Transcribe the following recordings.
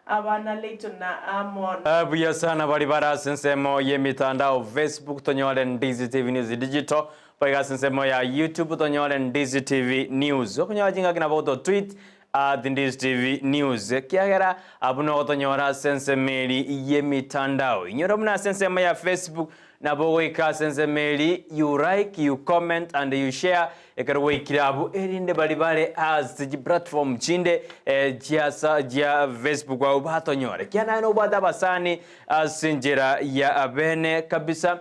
Abana Leighton na amo. Buya sana baria bare ase ensemo y'emitandao Facebook tonyore Ndizi TV News Digital, boigo ase ensemo ya YouTube tonyore Ndizi TV News. Okonyora chingaki nabo ogoto tweet at Ndizi TV News ekiagera abwo nogotonyora ase ensemo eri y'emitandao. Inyora buna ase ensemo ya Facebook Nabo goika ase ensemo eri, you like, you comment and you share, ekero gwaikire abwo erinde baria bare ase chiplatform chinde chiasa chia Facebook abwo batonyore. Ekiagera naye nobwate abasani ase enchera ya bene kabisa,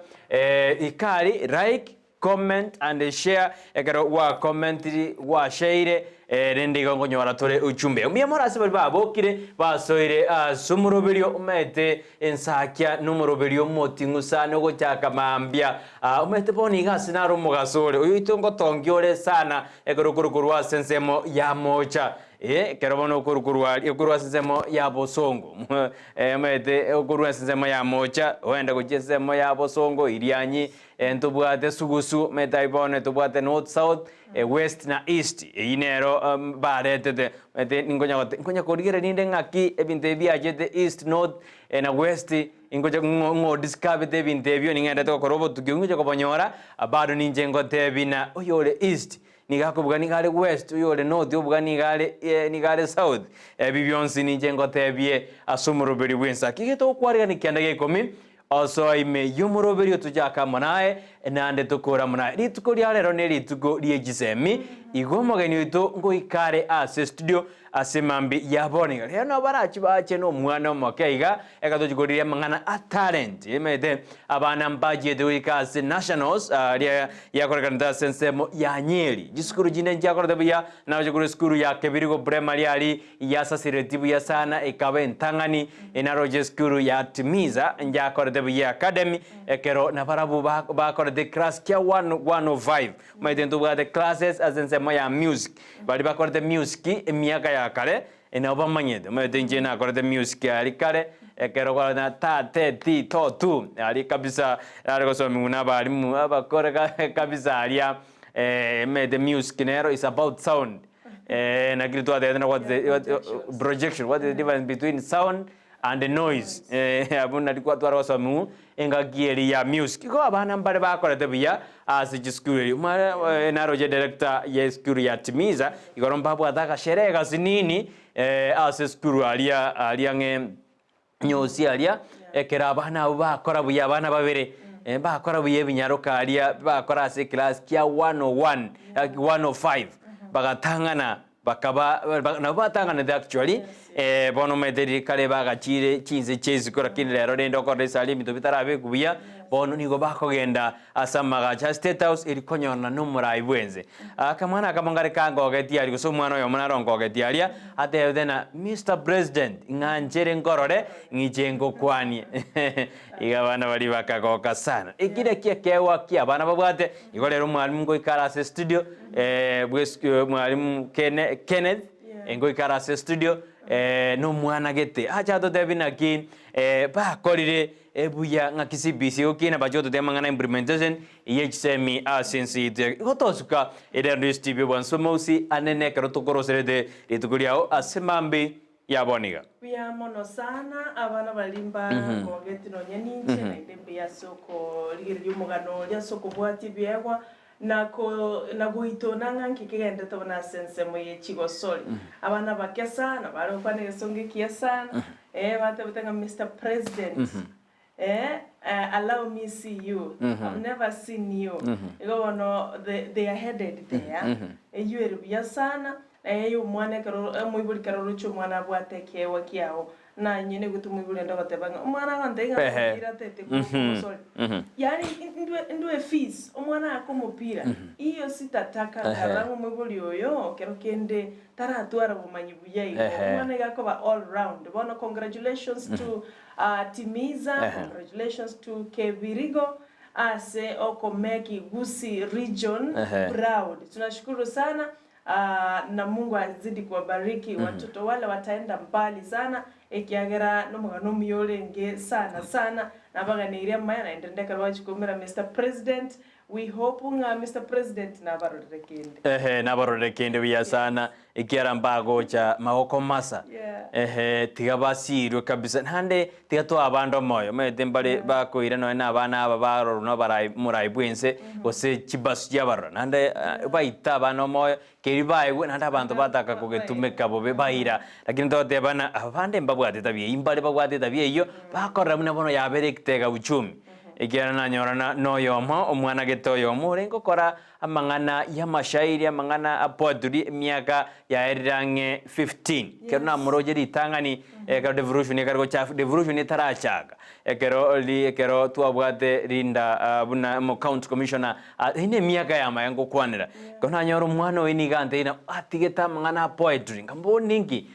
ika aria like, comment and share, ekero gwa commentiri gwashaire rende igo nkonyora tore ujumbe. Mbuya more ase baria babokire basoire ase omoroberio omanyete Ensakia nomoroberio omoting'u sana ogochaka mambia. Omanyete bono iga ase naro omogaso ore, oyoito ngotongia ore sana ekero okorwa korwa ase ensemo ya mocha. Ee, ekero bono okorwa korwa aria, okorwa ase ensemo ya bosongo, omanyete okorwa ase ensemo ya mocha, oende gochia ensemo ya bosongo, Irianyi, ntobwate sugusu, omanyete aywo bono ntobwate north, south, west na east, eyio nero baretete. Omanyete ninkonya gote nkonya korigereria rinde ng'aki ebinto ebi biachete east, north na west, ingocha ng'o ng'o discover-te ebinto ebio, ning'endete gokora obotuki obwo ngocha kobonyora, bado ninche ngotebi na oyore east nigo akobuga nigo are west, oyore north obuga nigo are nigo are south, ebi bionsi ninche ngotebie ase omoroberi bw'ensa. Ki getokwarigania kianda gia ikomi, Osoa ime y'omoroberio tochake amo naye, naende tokore amo naye. Rituko ria rero nerituko rie chisemi, igo omogeni oito ngoika are ase studio ase mambia ya bono iga. Rero nabo barachi bache nomwana omoke iga, ekero tochi koriria amang'ana a talent. Emanyete abana mbachiete goika ase nationals aria yakorekanete ase ensemo ya Nyeri. Chisukuru chinde nchiakorete buya, nagocha korwa esukuru ya Kebirigo Primary aria Yasasireti buya sana ekaba entang'ani enaroche esukuru ya Timiza njakorete buya academy ekero nabarabwo bakorete class kia 105 omanyete ntobwate classes ase ensemo ya music baria bakorete music emiaka ya kare nabo bamanyete omanyete inche nakorete music aria kare ekero kwarora ta te ti to tu aria kabisa nare gosomiwa na abalimu abakore kabisa aria omanyete music nero is about sound. Eh, lakini twatebete na what the, what, uh, projection what is the difference between sound and noise eh, abwo nari kwatwara gosomiwu engaki eri ya music igo abana mbare bakorete buya ase chisukuru eri omare eh, naroche director ya esukuru ya Timiza igoro mbabwate agasherehe gasinini eh, ase esukuru aria aria ng'e Nyosi aria, ekero abana abwo bakora buya, abana babere, eh, bakora buya ebinyaroka aria, bakora ase eclass kia 101, 105, bagatang'ana bakaba ba nabo batang'anete actually, eh, bono omanyete riria kare bagachire chinse chia isiko lakini rero rende okorora esari ebinto bitarabekwa buya, bono nigo bakogenda ase amagacho a State House eri konyorana na omorai bwense. Akamwana akamo nkare kangogetie aria gose omwana oyomo naro ongogetie aria, atebete ng'a Mister President, ng'anchere nkorore, ng'iche ngokwanie. Iga abana baria bakagoka sana. Eki naki ekeegwa ki abana babwate, igo rero omwalimu ngoika are ase estudio, bwe mwalimu Kene Kenneth, ngoika are ase estudio, na omwana gete, ache atotebie naki bakorire Ebuya ng'aki CBC egokina bache gototebia amang'ana implementation ye chisemi ase ense yaito ya Igo tosuka ere Ndwisi TV obwansu omousi anene ekero tokoroserete rituko riao ase mambi ya bono iga. Mbuya mono sana abana baria mbagogeti nonya ninche naende mbuya ase okorigereria omogano oria ase okobwatia ebiegwa na ko na goitona ng'a nki kegenderete buna ase ensemo ye chigosori. Abana abake sana bare gokwana egesongo ekiya sana, eh, batebete ng'a Mister President, eh, allow me see you, I've never seen you. Igo bono the they are headed there, eywo ere buya sana, na eye omwana ekero omoibori ekero oroche omwana abwate ekeegwa kiago, Na inye nigo tomoigure inde ogoteba ng'a omwana agontebia ng'a Ehe. omopira tete kogosori. Yaani ndwe ndwe fees omwana ake omopira iyo sitataka Ehe. nkarora ng'a omoibori oyo kero kende taratwara bomanyi buya igo. Ehe. Omwana iga akoba all round. Bono congratulations to Timiza, Ehe. congratulations to Kebirigo ase okomake Gusii region Ehe. proud. Tunashukuru sana na Mungu azidi kuwabariki watoto wale wataenda mbali sana. Ekiagera nomogano omuya orenge sana sana, nabaganeirie amaya naende rende ekero gwachia koumera Mister President, we hope ng'a Mister President nabarorere kende. Ehe nabarorere kende buya sana ekiara mbagocha magoko masa Yeah. ehe tiga basirwe kabisa naende tiga toa abande omoyo omanyete mbare bakoira nonye na abana aba barorwa na abarai omorai bwense gose chibasu chiabarora naende baita abana omoyo Keria baegwe naende abanto bataka kogetumeka bobe baira. Lakini togotebana, aba bande mbabwate etabia eyio, mbare babwate etabia eyio, bakorora buna bono yabere ekitega uchumi. Ekiagera nanyorana noyomo, omwana gete oyomo orenge gokora amang'ana y'amashairi, amang'ana a poetry, emiaka yaerire ang'e 15. Ekero namoroche ritang'ani, ekero devolution ekare gocha devolution etarachaka, ekero ri ekero twabwate rinda buna omo county commissioner Eye nemiaka y'amaya ngokwanera. Ekero nanyora omwana oye nigo antebirie ng'a atigete amang'ana a poetry, nkamoboria ninki?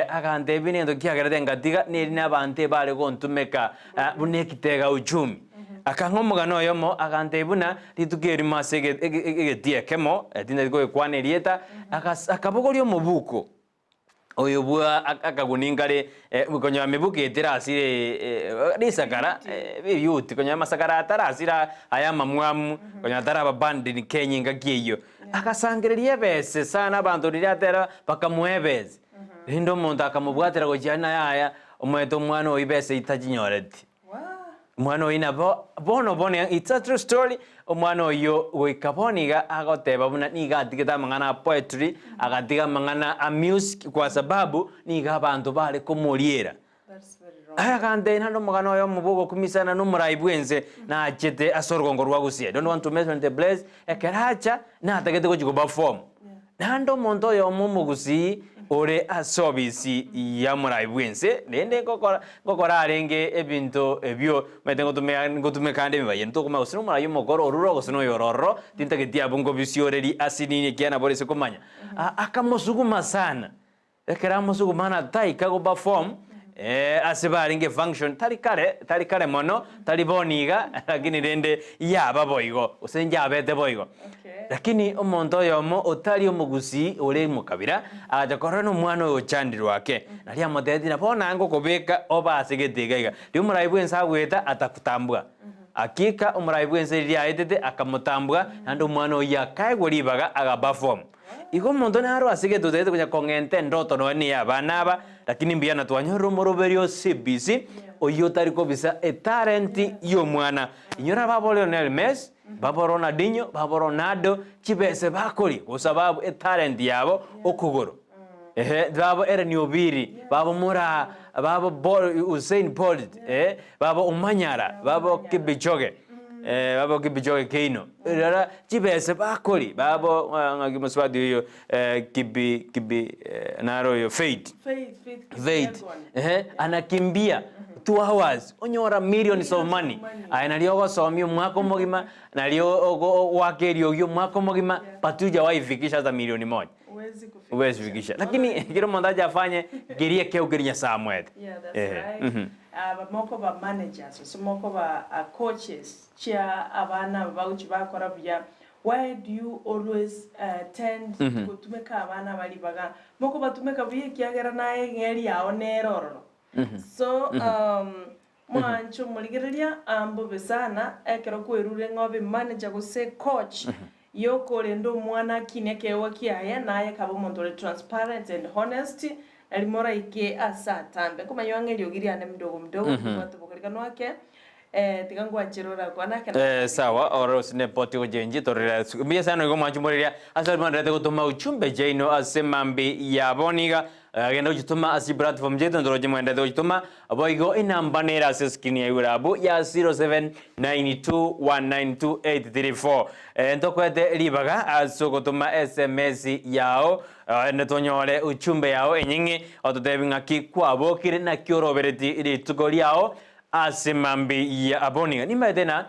Agantebia negento kiagerete ngatiga neri nabanto ebare gontumeka buna ekitega uchumi. Akang'a omogano oyomo agantebia buna rituko erimo ase egetii ekemo, tintageti kogekwana erieta, akabogoria omobuko. Oyo bwa akaguni nkare konyora mebuko eye terasire risakara ebiyuti konyora amasakara atarasire aya amamwamu konyora taraba banned in Kenya engaki eyio. Agasangereria ebese sana abanto riria atera bakamoa ebese. Rende omonto akamobwatera gochia aria naye aya omanyete omwana oyio besa eyio tachinyoreti. Omwana oyio nabo bono bono it's a true story, omwana oyio goika bono iga agoteba buna nigo atigete amang'ana a poetry, agatiga amang'ana a music kwa sababu nigo abanto bare komoriera. Aya agantebia naende omogano oyo omobe ogokumisana na omorai bwense nachete ase orogongo rwa Gusii, I don't want to mention the place, ekero acha natagete gochia koperform. Naende omonto oyomo omogusii ore ase obisi y'omorai bw'ense, rende ngokora ngokora arenge ebinto ebio, omanyete ngotumea ngotumeka ande emebayeno, tokomanya gose nomorai omokoro orure gose noyore ororo, tintageti abwo ngobisioreria ase nini ekiagera nabo ore ase komanya. Akamosuguma sana. Ekero amosugumana taika go perform ase barenge efunction tari kare tari kare mono tari bono iga lakini rende yaba boigo gose njabete boigo. Lakini omonto oyomo otari omogusii ore omokabira agacha korora na omwana oyo ochandirwe ake naria amotebetie ng'a bono naye ngokobeka obe ase gete iga iga. Riria omorai bwense agoeta atakutambua. Hakika omorai bwense riria aetete akamotambua naende omwana oyio akaegwa ribaga aga perform. Igo omonto naro ase egento otagete konya kong'enta endoto nonya ne y'abana aba, lakini mbuya na twanyorire omoroberio o CBC, oyio otari kobisa etalenti y'omwana. Inyora babo Lionel Messi, babo Ronaldinho, babo Ronaldo, chibese bakoria gosababu etalenti yabo okogoro. Ehe, babo Ellen Obiri, babo Moraa, babo Bol Usain Bolt, eh, babo Omanyala, babo Kipchoge. Babo Kipchoge Keino, rora chibese bakori babo ng'aki mosubati oyo Kipi Kipi naro oyo Faith Faith, Faith Faith Kipyegon. ehe anakimbia 2 hours onyora millions of money aye nario ogosomia omwaka omogima nario ogoaka eriogi omwaka omogima but hujawaifikisha hata milioni moja. Huwezi kufikisha. Huwezi fikisha lakini kera omonto ache afanye keria ekeo keria Nyasaye amoete. Yeah, that's Ehe, right. Aba mokoba managers gose mokoba coaches chia abana aba bagochi bakora buya, why do you always tend gotumeka abana aba ribaga? Mokobatumeka buya ekiagera naye eng'eri yao nere ororo. So mwanche omorigereria mbobe sana ekero kwerure ng'a obe manager gose coach yokorenda omwana akine ekeegwa kiaye naye kabe omonto ore transparent and honest nari moraike ase atambe. Nkomanya ng'a eriogi riane mdogo mdogo ribwate obokorikanu ake tiga ngwanchere orakwane ake Eh, sawa oro ase nepoti gochenji torere mbuya sana igo mwanchi moreria ase baria mwanderete gotoma uchumbe chiaino ase mambi ya bono iga genda gochitoma ase chiplatform chiaito ntoroche mwenderete gochitoma boigo enamba nere ase escreen ya igoro abwo ya 0792192834 ntokoete ribaga ase ogotoma sms yao ende tonyore uchumbe yao enying'e ototebi ng'aki kwabokire naki orobereti rituko riao. Ase mambia ya abwo nimaete na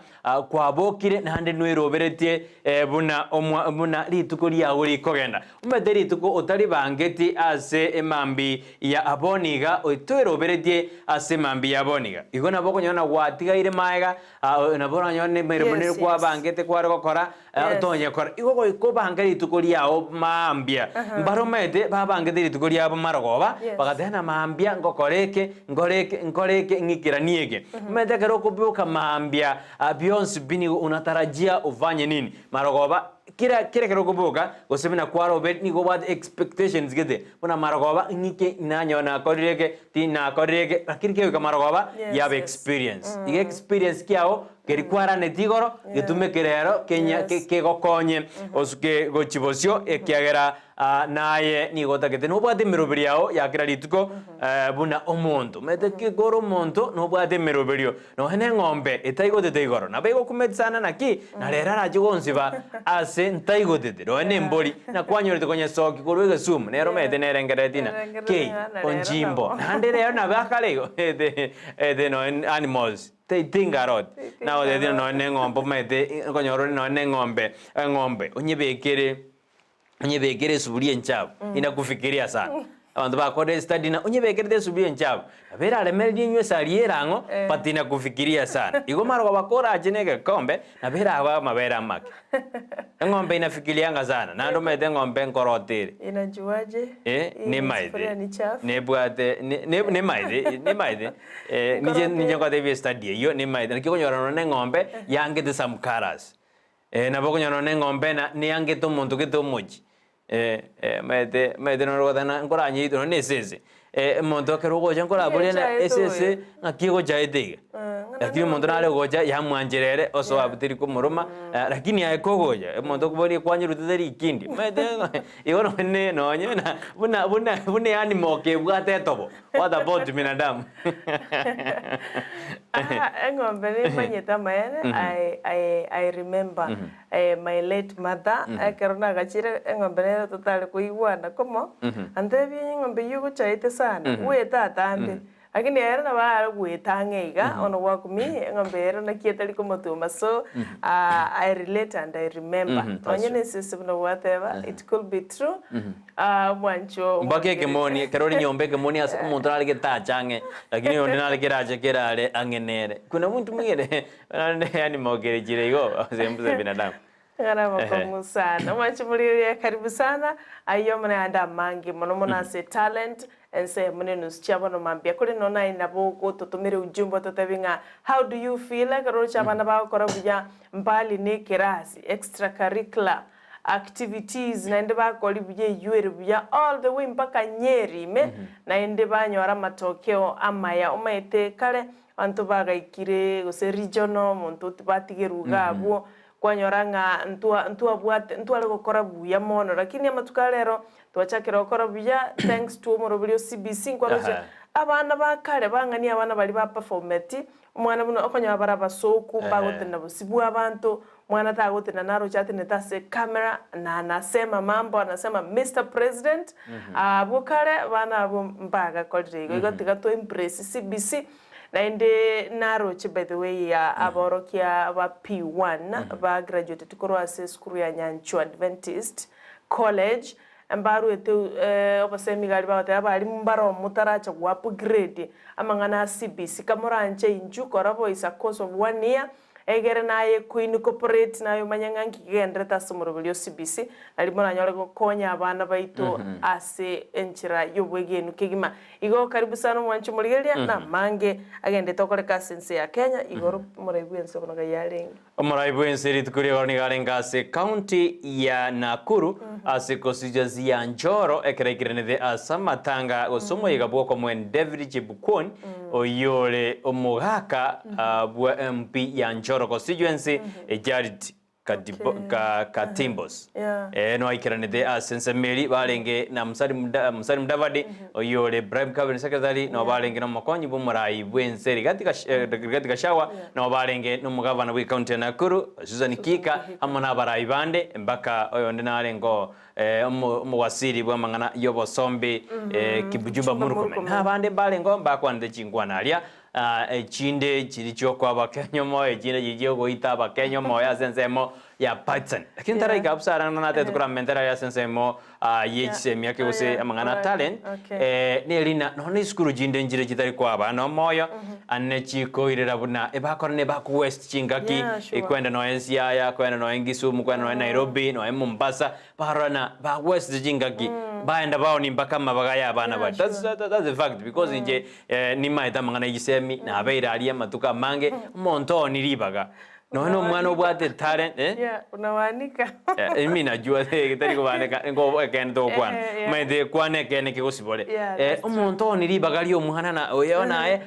kwabokire naende nweroberetie buna omwa buna rituko riao rikogenda. Omanyete rituko otaribangeti ase emambia ya abwo niga otoeroberetie ase emambia ya abwo niga. Igo nabo okonyora na gwatigaire maega nabo oranyore na emeremo nere kwabangete kware gokora otonyekora. Igo goika obange rituko riao mambia. Mbare omanyete babangete rituko riabo marogoba, bagateba na mambia ngokora eke, nkore eke, nkore eke, ng'ikeranie eke. Omanyete ekero okoboka mambia bionsi pi nigo unatarajia ufanye nini? Marogoba kera kera ekero okoboka gose buna kwarobeire nigo obwate expectations gete, buna marogoba ng'ike nanyora nakorire eke, ti nakorire eke, lakini kegoika marogoba yaba experience. Iga experience kiago Keria kwaranetie igoro, getumeke rero, kenya kegokonye osuke gochia bosio, ekiagera naye nigo otagete nobwate emeroberio yao ya kera rituko buna omonto. Omanyete ki kore omonto nobwate emeroberio, nonya na eng'ombe etaigotete igoro, nabo egokumeti sana naki, na rero arache gonsiba ase ntaigotete, nonya na embori, nakwanyorete konyesokia korwa egesumu, nere omanyete nerengerereti ng'a kei, onchimbo, naende rero nabo akare igo, ete nonya animals. Tingaroti. Nagotebirie nonya na eng'ombe omanyete okonyora ore nonya na eng'ombe, eng'ombe onyebekere onyebekere esuburia enchafu, inakufikiria sana. Abanto bakorire estudy na onyebekerete esuburia enchafu, nabo eraremererie enywe esari ere ang'o, but inakufikiria sana. Igo marogoba korache na egekombe, nabo erabe amabere amake. Eng'ombe inafikirianga sana, naende omanyete eng'ombe nkorota ere. Inajuaje? Eh, Hii ni nemaete, sufuria ni chafu. nebwate ne- ne- nemaete, nemaete. Eh, ninche ninche ngotebie estudy eyio nemaete, naki okonyora nonya na eng'ombe yangete some colours. Eh, nabo okonyora nonya na eng'ombe na neyangete omonto gete omochie. Eh, eh, omanyete omanyete noro ogoteba ng'a nkoranyeitwe nonya na esese, omonto ekero ogocha nkoraborie ng'a Ngechaete esese oyo. ng'aki egochaete iga. Lakini omonto nare gocha yamwanchera ere osoa abwo teri komoroma, lakini aye kogocha omonto okoboria kwanyerutete rikindi omanyete igo nonye nonye na buna buna buna eanimal kebwate etobo, what about binadamu? Eng'ombe nimanyete amaene, I I I remember my late mother, ekero nagachire eng'ombe nere totare koigwana komo, antebie eng'ombe eyio ogochaete sana, bwete atambe. Lakini ere nabo are goeta ang'e iga, bono gwakumia eng'ombe ere naki etari komotuma so I relate and I remember. Nonye na esese buna gwateba, it could be true, omwancho Mpaka ekemoni, ekero ore nyomba ekemoni ase omonto nare getache ang'e, lakini oyonde nare kerache kerare ang'e nere. Kuna muntu mwingine, naende yaani mokerechire igo, sembuse binadamu. Ng'ana bokong'u sana. Omwanchi morigereria karibu sana, ayio amo nayande amange mono mono ase talent, ensemo na enusu chia bono mambia. Korende nonya naye nabo ogototomera ujumbe ototebi ng'a how do you feel ekero oroche abana bagokora buya mbali na ekerasi, extra curricular activities naende bakori buya eyio ere buya all the way mpaka Nyeri ime, naende banyora amatokeo amaya. Omanyete kare abanto bagaikire gose regional omonto batigerwe iga abwo, Kwanyora ng'a ntwa ntwabwate ntware gokora buya mono lakini amatuko a rero twachakire gokora buya thanks to omoroberi o CBC nkwaroche Aha. abana ba kare bang'ani abana baria ba performeti omwana buna okonyora bare abasoku Ehe. mbagotenena bosio bwa abanto omwana tagotenena naroche atenenete ase ecamera na anasema mambo anasema Mister President abwo kare abana abwo mbagakorire igo igo tiga to embrace CBC Naende naroche by the way ya aborokia ba P1 ba graduated korwa ase esukuru ya Nyanchwa Adventist College mbaruete obosemi iga aria bagoteba abalimu mbare oo motaracha go upgrade amang'ana a CBC kamoranche inchuo kora boisa course of one year Egere naye koincorporate naye omanye ng'a nki kegenderete ase omoroberi o CBC, nario moranyore gokonya abana baito ase enchera y'obwegenu kegima. Igo karibu sana omwanchi omorigereria, na amange agendete okoreka ase ense ya Kenya, igoro omorai bw'ense bono ngai arenge. Omorai bw'ense rituko ri'igoro nigo arenge ase county ya Nakuru ase constituency ya Njoro ekero aikiranete ase amatanga gose omoyega bw'okomoeni David Chebukoni Oyio ore omogaka bwa MP ya Njoro constituency Jared Katimbos noaikeranete ase ensemo eria barenge na Musalia Mudavadi oyio ore Prime Cabinet Secretary nabo barenge na omokonyi bw'omorai bw'ense Rigathi Gachagua nabo barenge na omogavana bw'ecounty ya Nakuru Susan Kihika amo na abarai bande mpaka oyonde narenge oo Omowasiri bw'amang'ana y'obosombi Kipchumba Murkomen na abande mbarengeo mbakwanete chinkwana aria. Echinde chiri chiokoa abakenya omoyo, echinde chiri chiogoita abakenya omoyo ase ensemo ya Patson. Lakini ntaraika abwo sana ng'a natete koramentera aria ase ensemo ye chisemi ake gose amang'ana a talent, neri na nonya esukuru chinde nchire chitari koa abana omoyo, ane chikoirera buna ebakora ne baku waste chingaki, kwenda nonya Siaya, kwenda nonya Kisumu, kwenda nonya Nairobi, nonya Mombasa, Barora na bagwesete chingaki, baenda baoni mpaka amabaga y'abana baria. That's, that, that's the fact because inche eh, nimaete amang'ana y'echisemi, nabeire aria amatuko amange, omonto ooni ribaga. Nonya na omwana obwate talent, eh? Yeah, unawanika. Eh, imi najua tari kobaneka nko ekeene togokwana. Eh, yeah. Omanyete kwana ekeene kegosibore. Yeah, Eh, that's true. omonto ooni ribaga ria omwana na oyo naye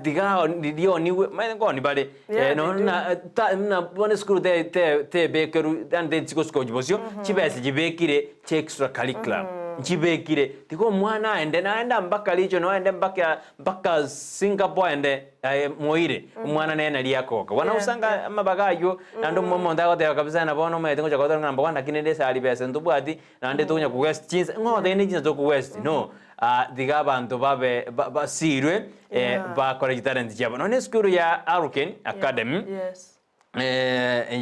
Tiga rionigwe, omanyete nkoni bare, Yeah, they nonya do. na ta buna bono esukuru te te tebekerwa yaani techigosukwa bosio, chibesa chibekire chia extra curriculum, nchibekire, tiga omwana aende naende mpaka regional aende mpaka mpaka Singapore aende aye moire, omwana nere nari akogoka. Bono Yeah, osanga yeah. amabaga aywo, naende omo omonto agoteba kabisa ng'a bono omanyete ngocha gotora ng'a mbogo naki nende esari besa ntobwati, naende tokonya ko waste chinsa, ng'o ogotebi ne chinsa toko waste, no. Tiga abanto babe basirwe Yeah. bakore chitalenti chiabo. Nonya esukuru ya Arukin Academy Yes.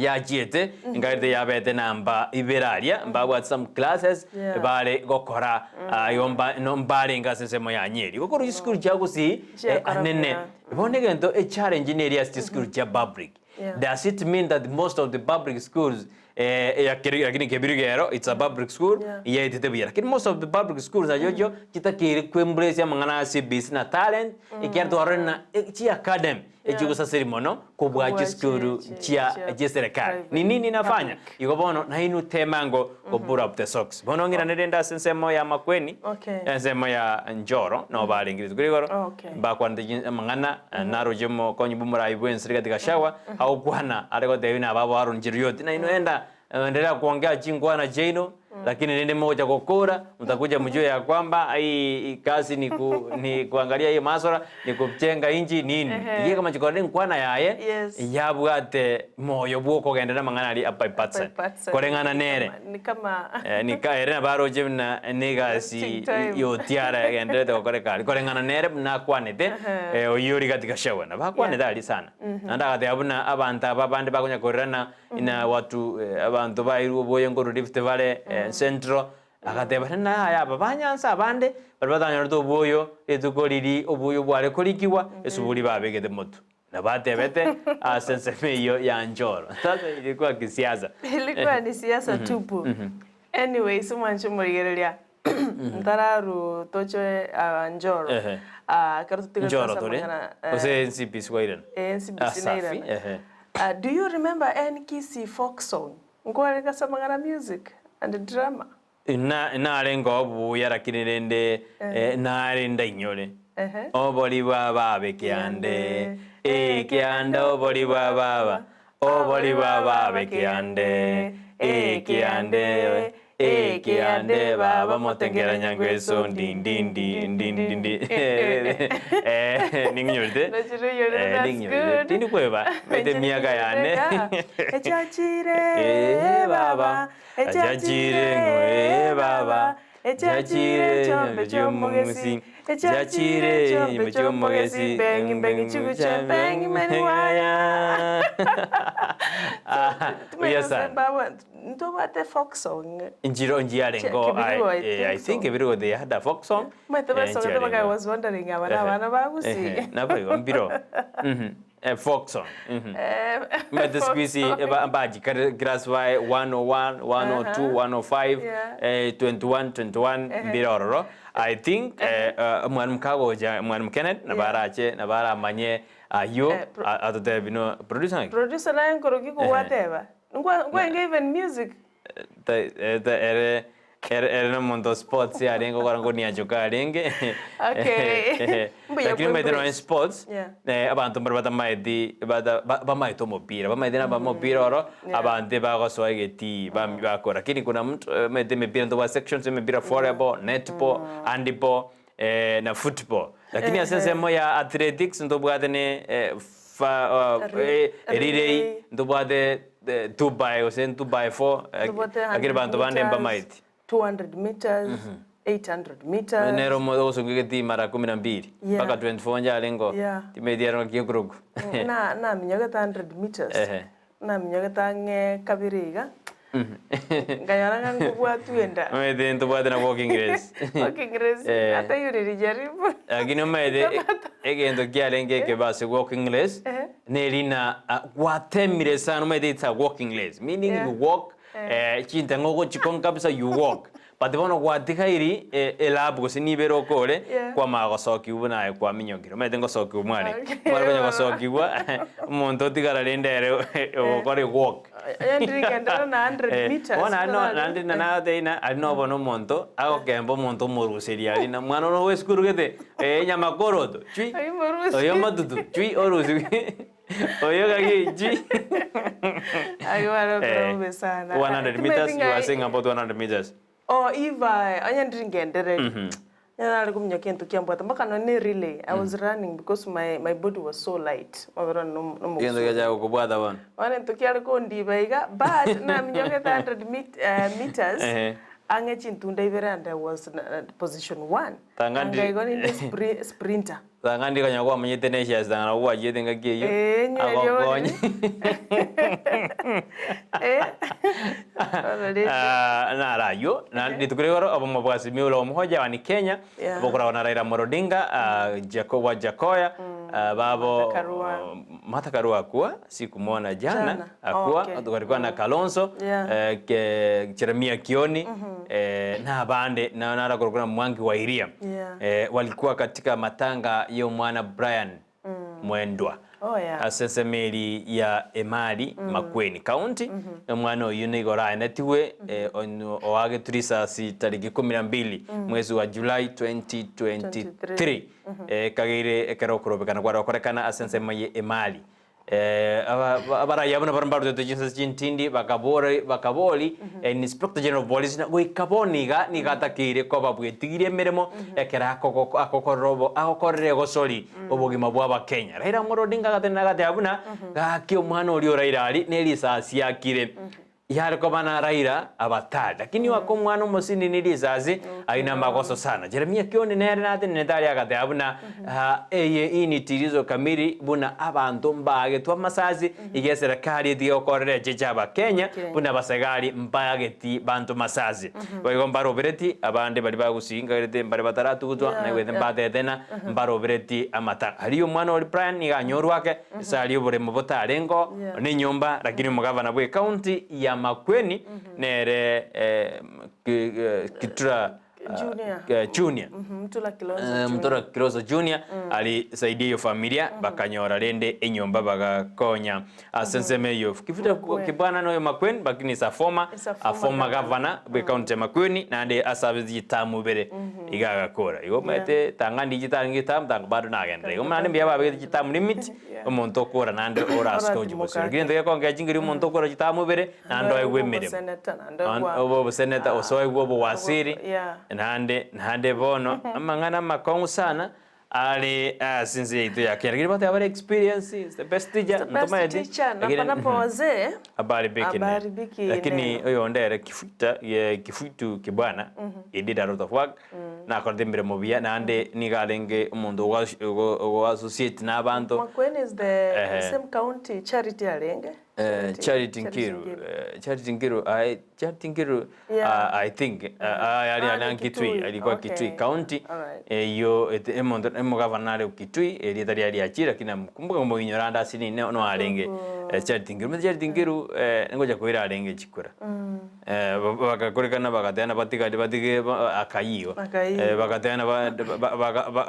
yachiete nkarete yabete namba ibere aria mbabwate some classes Yeah. bare gokora igo mba no mbarenge ase ensemo ya Nyeri. Igo korwa chisukuru chia Gusii Chiakora anene. buya. Bono egento echallenge neri ase chisukuru chia public. Yeah. Does it mean that most of the public schools eh, ya keri- lakini Kebirigo ero it's a public school Yeah. yaetete buya lakini most of the public schools nachocho chitakeire kwembrace amang'ana a CBC na talent ekiagera twarorire na chi academy Yeah. echigosaseri mono kobua Kobua chisukuru chia chia chieserekari private, ni nini nafanya public. igo bono nainwe tema ngo go pull up the socks bono ng'irane rende ase ensemo ya Makueni Okay. ensemo ya Njoro nabo barenge rituko rigoro Okay. Mbakwanete amang'ana, naroche omokonyi bw'omorai bw'ense Rigathi Gachagua, agokwana are gotebia buna ababo Aaron Cheruiyot, nainwe enda endelea kuongea chinkwana chiaino, lakini rende mogocha gokora, mtakuja mjue ya kwamba hii kazi ni, ku, ni kuangalia hii maswala ni kujenga inchi nini. Ehe. Iga ekamanya korora enkwana yaye Yes. yabwate moyo bw'okogenderera amang'ana aria a bipartisan. Bipartisan. Koreng'ana nere. Ni kama Nika ere nabo aroche buna negasi Wasting time. yotiara egenderete gokoreka aria koreng'ana nere buna akwanete oyio ori gati Gachagua nabo akwanete aria sana naende agateba buna abanto aba abande bakonya korerana ina watu abanto bairwe oboyo nkorwa Rift Valley Central agateba rende yaya aba ba Nyanza abande baria batanyorete oboyo rituko riria oboyo bware korikigwa esuburi babegete motwe. Nabatebete ase ensemo eyio ya Njoro. Sasa ilikuwa kisiasa. Ilikuwa ni siasa tupu. Anyways, omwanche omorigereria ntararu toche ah, Njoro. Ehe. Ah, ekero totigete Njoro ase tore. amang'ana, eh, Gose NCBC kwairana. eh, NCBC Ah, safi. nairana. Ehe. Ah, do you remember NKC folk song? Nkwarenge ase amang'ana music and drama. Na narenge obuya lakini rende nare ndainyore Ehe. obori bwa baba ekiande ekiande obori bwa baba obori bwa baba ekiande ekiande ekiande baba motengera nyangweso ndindindi ndindindi ning'inyorete Nachire that's ning'inyorete good. tindi kweba mete emiaka yane Echachire Eh, baba, baba, echachire echachire ng'o, eh, baba, echachire chombe chomogesi, echachire chombe chomogesi, bengi bengi chiguche, bengi meni waya. Buya sana. Baba, ntobate folk song. Njiro njiarengo Kebirigo, I I, think I think so. Kebirigo they had a folk song. Maete basogete baka I was wondering abana abana bagusi. Nabo igo mbiro. Folk song. Eh, Maete siku hizi mbaji classify 101, 102, 105, Yeah. 21, 21 mbiro ororo. I think mwalimu Kagoja, mwalimu Kenneth nabarache nabaramanye ayo Eh, atotebi no producer ng'aki? Producer naye nkoroki kogwateba. Ngwenge even music. Ere ere ere nomonto sports yarenge gokora nkoniachoka arenge. Okay. Mbuya Lakini omanyete kwembrace. nonye sports Yeah. abanto mbare batamaeti bata bamaete omopira bamaete naba omopira oro abanto ebagosoa egetii bakora lakini kuna mtu omanyete emepira ntobwate sections emepira volleyball, netball, handball na football lakini ase ensemo ya athletics ntobwate ne fa relay Relay. ntobwate 2 by gose 2 by 4 Tobwate lakini 100 abanto bande meters, mbamaeti. 200 meters. 800 meters. Nere omo ogosungwa egetii mara kumi na mbili Yeah. mpaka 24 nche arenge Yeah. timanyeti ere ng'aki ekorokwa. Na naminyogete 100 meters. Ehe. Naminyogete ang'e kabere iga, nkanyora ng'a nkobwatwa enda. Omanyete ntobwate na walking race. Walking race, Eh. hata hiyo nilijaribu. Lakini omanyete egento kiarenge ekebe ase walking race, Ehe. neri na ah, gwatemire sana omanyete it's a walking race, meaning Yeah. you walk eh, chintang'o ogochikong'a kabisa you walk. But bono gwatigairi elab gose nibe ere okore, Yeah. kwamanya gosokigwa buna aye kwaminyokire. Omanyete ngosokigwa mware. Okay. Mware konya gosokigwa, omonto otigara rende ere ogokora ewalk. Onye ndiri ngenderera na 100 Eh, meters, bono aria no- buna naende na nagotebi ng'a aria nobo na omonto, agokemba omonto omoruseria aria na mwana ore bwa esukuru gete, nyamakoroto, chwi, Oyio morusie. oyo matutu, chwi orusiwe. Oyo gaki chi. Aywo bare okora Eh, bobe sana. 100 meters, Timanyeti you are ng'a- saying about 100 meters. Oh, if I, onye ndiri ngendereri. Onye nare kominyoka egento kiambwate mpaka nonye ne relay, I was running because my, my body was so light. Mabere one no- Egento nomogusu. giacha gokobwata bono. Bono egento kiare kondiba iga, but naminyokete 100 met, meters, Ehe. ang'e chintunda ibere and I was na- position one. Tanga ndi- Anga igo ninde spri- sprinter. Tang'ani konya kwamanyete ne esiasa tang'ana gwachiete engaki eyio, Ee, nywe erio agokonye. Eh, bono rende. Ah, naro ayio, na rituko riria igoro obomo bwa Azimio la Umoja wa ni Kenya, Yeah. bokoragwa na Raila Amolo Odinga, ah, Jako, wa Jakoya, ah, babo Martha Karua. Martha Karua akua, sikumwona jana, Jana. akua, Oh, okay. tukalikuwa na Kalonzo, Yeah. eh, ke, Jeremia Kioni, eh, na abande, na narakorokwa na Mwangi wa Iria. Yeah. Eh, walikuwa katika matanga ya omwana Brian Mwendwa. Oh, yeah. Ase ensemeri ya Emali Makueni County omwana oyio nigo oraenetigwe eh, onyo- oagetwe risasi tariki ikumi na mbili mwezi wa July 2023 eh, kageire ekero okorobekana kware gokorekana ase ensemo ya Emali Eh, aba- abaraiyo abwo nabaro mbarutete chinsa chintindi bakabori bakabori Inspector General of Police na goika bono iga nigo atakeire koba bwetigirie emeremo ekero akogo agokorera obo agokorera egosori obogima bwa abakenya. Raila Amolo Odinga agatenena agateba buna gaki omwana oria o Raila aria ne risasi akire yare koba na Raila abatari lakini oaka omwana omosini ne risasi ayio namagoso sana. Jeremia Kioni nere natenenete aria agateba buna eye initirizo kamili buna abanto mbagetwe amasasi iga eserekari etige gokorera echeche abakenya Abakenya. buna abasegari mbageti banto masasi. Boigo mbarobereti abande baria bagosingagerete mbare bataratugutwa naigwete mbatete na mbarobereti amatanga. Aria omwana oria Brian nigo anyorwa ake ase aria oboremo botarengeo nenyomba lakini omogavana bwe ecounty ya Makueni nere eh, ki- eh, Kitura Junior. Junior. Mutula Kilonzo Eh, Junior. Mutula Kilonzo Junior alisaidia iyo familia bakanyora rende enyomba bagakonya ase ensemo eyo Kifuta Makueni. kibwana noyo Makueni lakini is a former Is a a former former governor. governor bwe county ya Makueni naende ase abe chitamu ibere iga agakora igo omanyete tanga ndichi tarenge chitamu tanga bado nagenderera igo naende mbuya babegete chitamu limit omonto okora naende orasike Oratimoka ochi bosio ake. lakini ntogekonga chingeri omonto okora chitamu ibere naende oegwe emeremo Oboseneta, naende obe oboseneta gose oegwe obowasiri Yeah. naende naende bono amang'ana amakong'u sana are ase ense yaito ya Kenya. Lakini bateba bare experience is the best teacher The best ntomaeti teacher, na lakini panapo wazee abaribiki neno. abaribiki Lakini neno. oyonde ere kifuta ye kifutu kibwana he did a lot of work nakorete emiremo buya naende nigo arenge omonto ogo associate na abanto Makueni is the Ehe. same county charity arenge. Eh, Charity Nkiru, eh, Charity Nkiru, I, Charity Nkiru, Yeah. I think, ali Ah, ali ni Kitui, Kitui. alikuwa Okay. Kitui County. Alright. Eyo emondo emogavana are Kitui, erieta riria riachire, lakini nakumbuka moinyora ande ase nini no arenge Charity Nkiru. Omanyete Charity Nkiru, ngocha koira arenge chikura. Bagakorekana bagateana batigari batige akayiwa. Akayiwa. Bagateana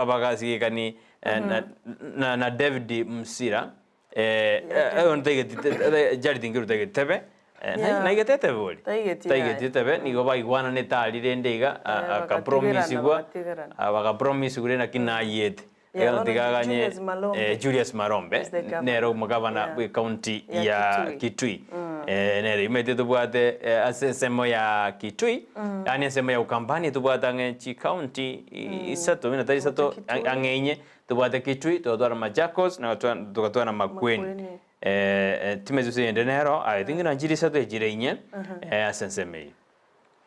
bagasigekani na David Msira. Oyo ntaigeti Charity Nkiru taigeti tebe. Yeah. Naigete etebe bori. Taigeti, Taigeti aye. etebe nigo baigwananete aria rende iga Bagatigerana, akapromisigwa bagatigerana. bagapromisigwa rende naki nayete. Yeah, Ekero bono tiga aganye Julius Malombe. Julius Marombe Is the governor. nere omogavana Yeah. bwe county Ya ya Kitui. Kitui. Nere imete tobwate ase ensemo ya Kitui yaani ensemo ya Ukambani tobwate ang'e chi county isato buna tari isato Kitui. ang'e inye tobwate Kitui togatwara Machakos na togatwara Makueni. Makueni. Timezi ase eyende nero I think na nchire isato echire inye ase ensemo eyio.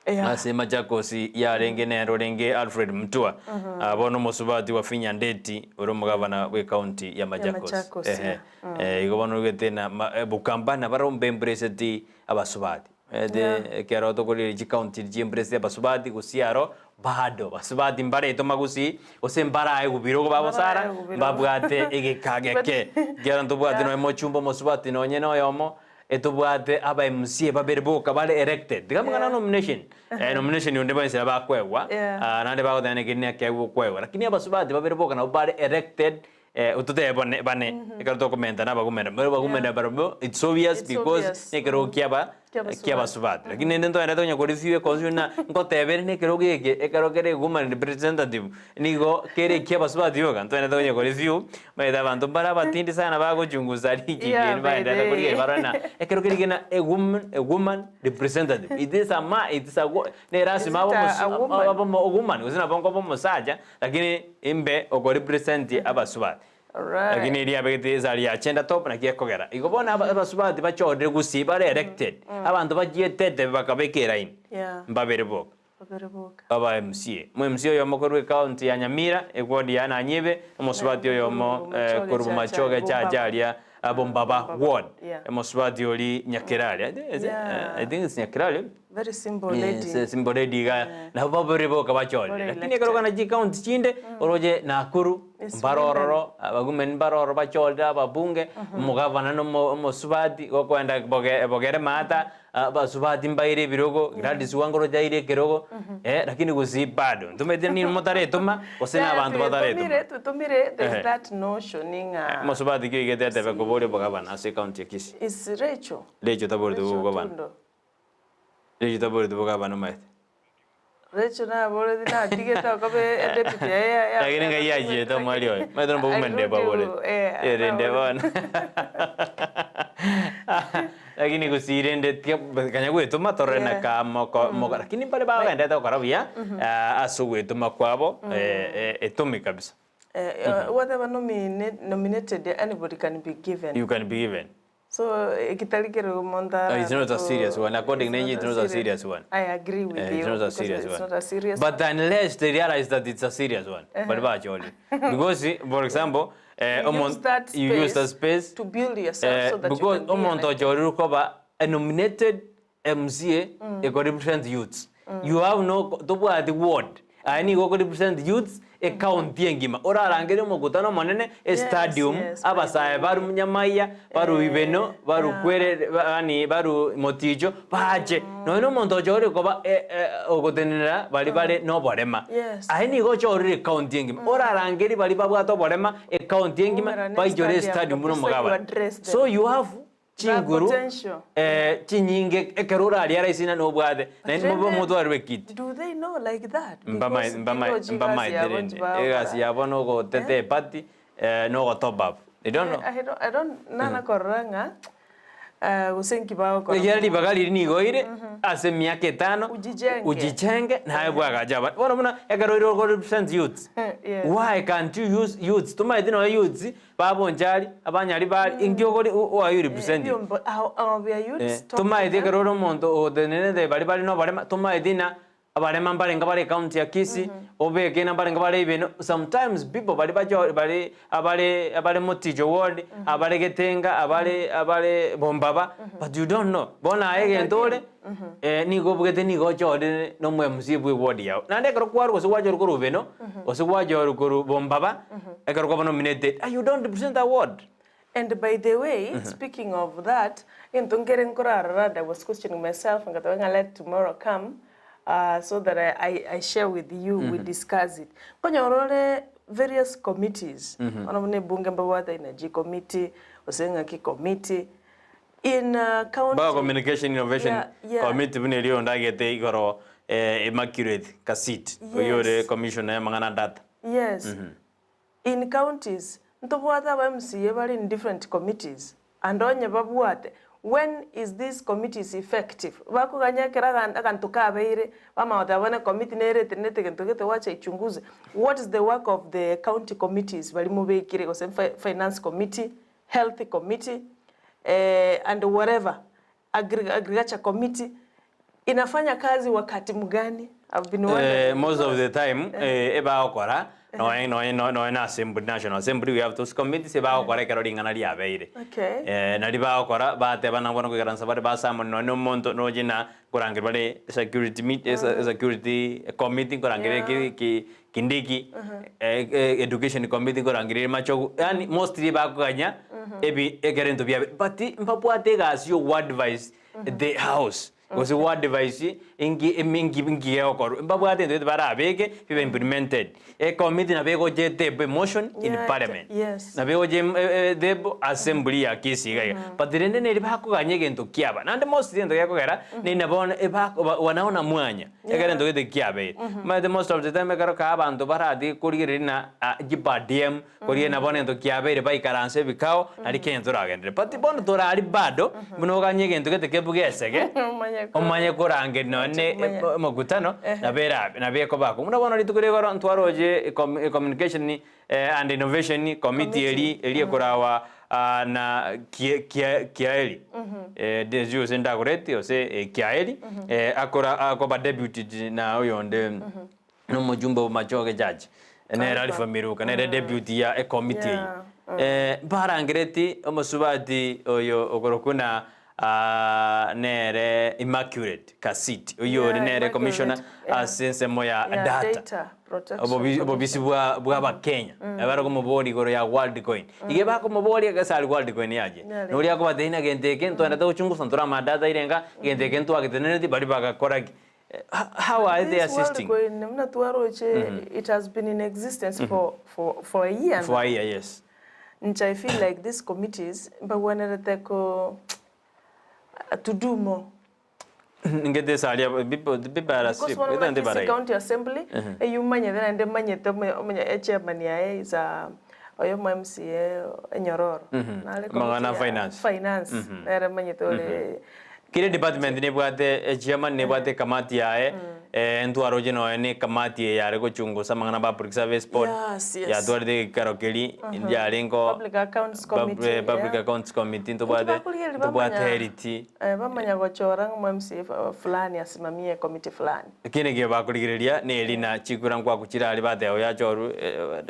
Yeah. Ase Machakos yarenge nere orenge Alfred Mutua, ah, bono omosubati wa Finya Ndeti ore omogabana bw'ecounty ya Machakos. Machakos, Ehe. yeah. Eh, igo bono oigwete na ma- eh, Bukambana barabwo mbembureseti abasubati. Omanyete Yeah. ekero tokorire chicounty chiembureseti abasubati gose aro bado basubati mbaretwe magusii gose mbaraegwe birogo bagosara Mbaraegwe birogo. mbabwate egeka geke. Ekiagera ntobwate Yeah. nonye mochumba omosubati nonye na oyomo Etobwate aba MCA babere boka bare elected, tiga amang'ana Yeah. nomination, eh, nomination onde bonsi nabo bakoegwa, Yeah. ah, naende bagoteba neke nekeegwa okoegwa, lakini abasubati babere boka nabo bare elected, eh, totebe bane bane, ekero tokomenta na abagumene, mbare abagumene Yeah. barobwo it's obvious It's because obvious. nekerogo kiaba Kiabasubati. kiabasubati. Lakini rende ntogenderete konya koreview econstitution na ngoteba ere nekerogo eke, ekero kere woman representative, nigo kere ekiabasubati boka, ntogenderete konya koreview, omanyete abanto mbare abatindi sana bagochunguza richiko Yeah, eri baenderete by the korigereria way. barore ng'a ekero kere kina a woman a woman representative, it is a ma it is a wo ne lasima Is it abe a- a omosu woman? abe omo woman gose nabo nkoba omosacha, lakini imbe okorepresent abasubati. Alright. Lakini eria abegete esari ya chenda top naki ekogera. Igo bono aba- abasubati bachorire gusii bare elected, abanto bachietete bakabeka eraini, Yeah. mbabere boka. Babere boka. Aba MCA. Mo MCA oyomo korwa ecounty ya Nyamira, eward ya Nanyebe, omosubati oyomo Korwa Bomachoge korwa Bomachoge Chacha, Chacha aria Bombaba Bombaba, ward, yeah. omosubati oria Nyakeraria. I think is it? Yeah. I think it's Nyakeraria. Very simple lady. Yes, simple lady iga nabo babere boka bachorire. Bare Lakini ekero elected. okogenda chicounty chinde oroche Nakuru It's mbare ororo abagumen mbare ororo bachorire ababunge omogavana na omo omosubati gokoenda boge bogere maata abasubati mbaire ebirogo Gladys Wanga oroche aire ekerogo lakini gusii bado ntomanyete nini motaretoma gose na abanto bataretoma. Twetomire, twetomire, there's Ehe. that notion ng'a Omosubati ki oigete atebe koboria obogavana ase ecounty ya Kisii? is Rachel. Rachel taboreti Rachel obogavana. Otundo. Rachel taboreti bogavana omanyete. Rachel naboreti natigete okoba e deputy yaye ya- ya- Lakini ngai yachiete omweri oyo. Omanyete nomba women rep aboreti. Eh, Erinde bono. Lakini gusii rende tiga kanya gwetoma torore Yeah. na ka moko moko lakini mbare bagendete gokora buya ase ogwetoma kwabo etome kabisa. Whatever nominated anybody can be given. You can be given. So ekitari kere omonto No, it's not a serious one. According to It's it's not a serious one. I agree with Eh, you. it's not a because serious it's one. not a serious But unless they realize that it's a serious one, but bacholi. Because, for example, You use that you use that space to build yourself so that you because can be omonto elected. ochorire koba a nominated MCA eko represent youths. You have no tobwati ward. Aye nigo oko represent youths ecounty engima. Orarangere omokutano omonene estadium abasae baru Nyamaiya, baru Ibeno, baru Kwere, yaani baru Moticho bache. Nonya na omonto ochorire koba ogotenenera baria bare na oborema. Aye nigo ochorire ecounty engima. Orarangerie baria babwate oborema ecounty engima baichore estadium buna omogabana. So you have chinguru chinyinge ekero orarie araisina nobwate naende mobe omotware bw'ekiti. Do they know like that? Mbamae Because mbamae tirochi egasi mbamaete yabo rende chibagokora. egasi yabo nogoteta eparty na ogotopa abwo. They don't know. I don't, I don't, nana korora ng'a eh, gose nki bagokora. Ekiagera ribaga riria nigo rire ase emiaka etano Ujijenge. ujijenge naye bwagache abande. Bono buna ekero ore oko represent youths, Yes. why can't you use youths? Tomaeti nonya youths babonchari, abanyari bari, inki okori why are you representing? Ebiombo, ao- ao bia youths, Eh, talk to tomaeti them. ekero ore omonto ogotenenete baria bare na oborema, tomaeti ng'a abarema mbarenge bare ecounty ya Kisii, obeke ng'a mbarenge bare Ibeno, sometimes people baria bacho bare abare abare Moticho ward, abare Getenga, abare abare Bombaba, but you don't know. Bono aye egento ore, nigo obugete nigo ochorire na omo MCA bwa eward yago. Naende ekero kwarwa gose gwachorwa korwa Ibeno, gose gwachorwa korwa Bombaba, ekero kwaba nominated, ah you don't represent a ward. And by the way, speaking of that, egento nkere nkorarora and I was questioning myself ngateba ng'a let tomorrow come so that I, I, I share with you, we discuss it. Nkonyora ore various committees, bono buna ebunge mbabwate energy committee, gose ng'aki committee, in county. Mpaka Communication Innovation Yeah. Committee buna eria ondagete igoro Immaculate Kasit, oyio ore commissioner y'amang'ana a data. Yes. In counties, ntobwate aba MCA bare in different committees and onye babwate, when is these committees effective? Bakoganya ekero aganto kabeire, bamanya goteba bono ecommittee nere etenenete gento gete wacha ichunguze. What is the work of the county committees baria mobekire gose finance committee, health committee, and whatever, agriculture committee. Inafanya kazi wakati mgani? I've been wondering. Eh, most of the time eh, ebagokora noe noe noe noe na assembly national assembly we have those committees ebagokora ekero ring'ana riabeire Okay. eh, nari bagokora bateba nabo bono koikaransa bare basamoni nonya na omonto noche na nkorangeria bare security meet security committee nkorangeria Yeah. ki ki Kindiki, education committee nkorangeria machogu, yaani mostly bakoganya ebi ekero ebinto biabe but mbabwate egasi ya ogoadvise the house gose goadvise inki emi inki inki gegokorwa, mbabwate ebinto gete barabeke bibe implemented. Ecommittee nabo egocha etable emotion in Yeah, parliament, yes. nabo egocha em- e- etable assembly ya Kisii iga iga, but rende neri bakoganya egento kiaba, naende mostly egento gekogera, neri bono ebako wanaona mwanya. Ekero egento gete kiabeire. Omanyete most of the time ekero kaa abanto baratige korigereria na ah, jipa DM, korigereria na bono egento kiabeire baikaranse ebikao, nari Kenya toragenderere. But bono torari bado, buna oganye egento gete kebuge esege, Omanye ko- omanye korangeria nonye Omanye. omokutano, nabo erabe, nabo ekoba akong'u. Buna bono rituko ria igoro ntwaroche ecomm communication and innovation committee eri, eri ekorawa na Kiaeri, sijui gose Dagoretti gose Kiaeri, akora akoba deputy na oyonde na omojumbe o Machoge Church, nere Alpha Miruka, nere deputy ya ecommittee eyio. Mbarangereti omosubati oyo okorokwa na nere Immaculate Kasit, oyio ore nere commissioner ase ensemo ya data. Obobisi bwa bw'Abakenya ebare komoboria igoro ya Worldcoin. Iga bakomoboria gese aria Worldcoin yache. Noria akobatebia ng'a gento eke ntogende gochungusa ntore amadata aire enga, egento eke ntwageteneretie baria bagakora ki. How are they This assisting? Worldcoin buna twaroche it has been in existence for for for a year now. For a year, yes. Inche I feel like these committees mbagwenerete ko to do more. Ningete aria people the people are Because asleep. bono buna Gete Kisii barai. County Assembly, eyio omanyete naende manyete omo- omonye echairman yaye is a oyomo MCA Enyororo. Nare Amang'ana committee ya finance. Finance, nere manyete ore Kera edepartment nebwate echairman nebwate ekamati yaye ntwaroche nonya na ekamati eye yare gochungusa amang'ana a public service board Yes, yes. yatwarete egeikaro keria yarenge oo Public Accounts Committee, public yeah. accounts committee Inki ntobwate bakorigereria ntobwate bamanya health. bamanya gochora ng'a omo MCA fulani asimamie committee fulani. Ekio nekio bakorigereria neri na chikura nkwaku chire aria bateba oyo achorwe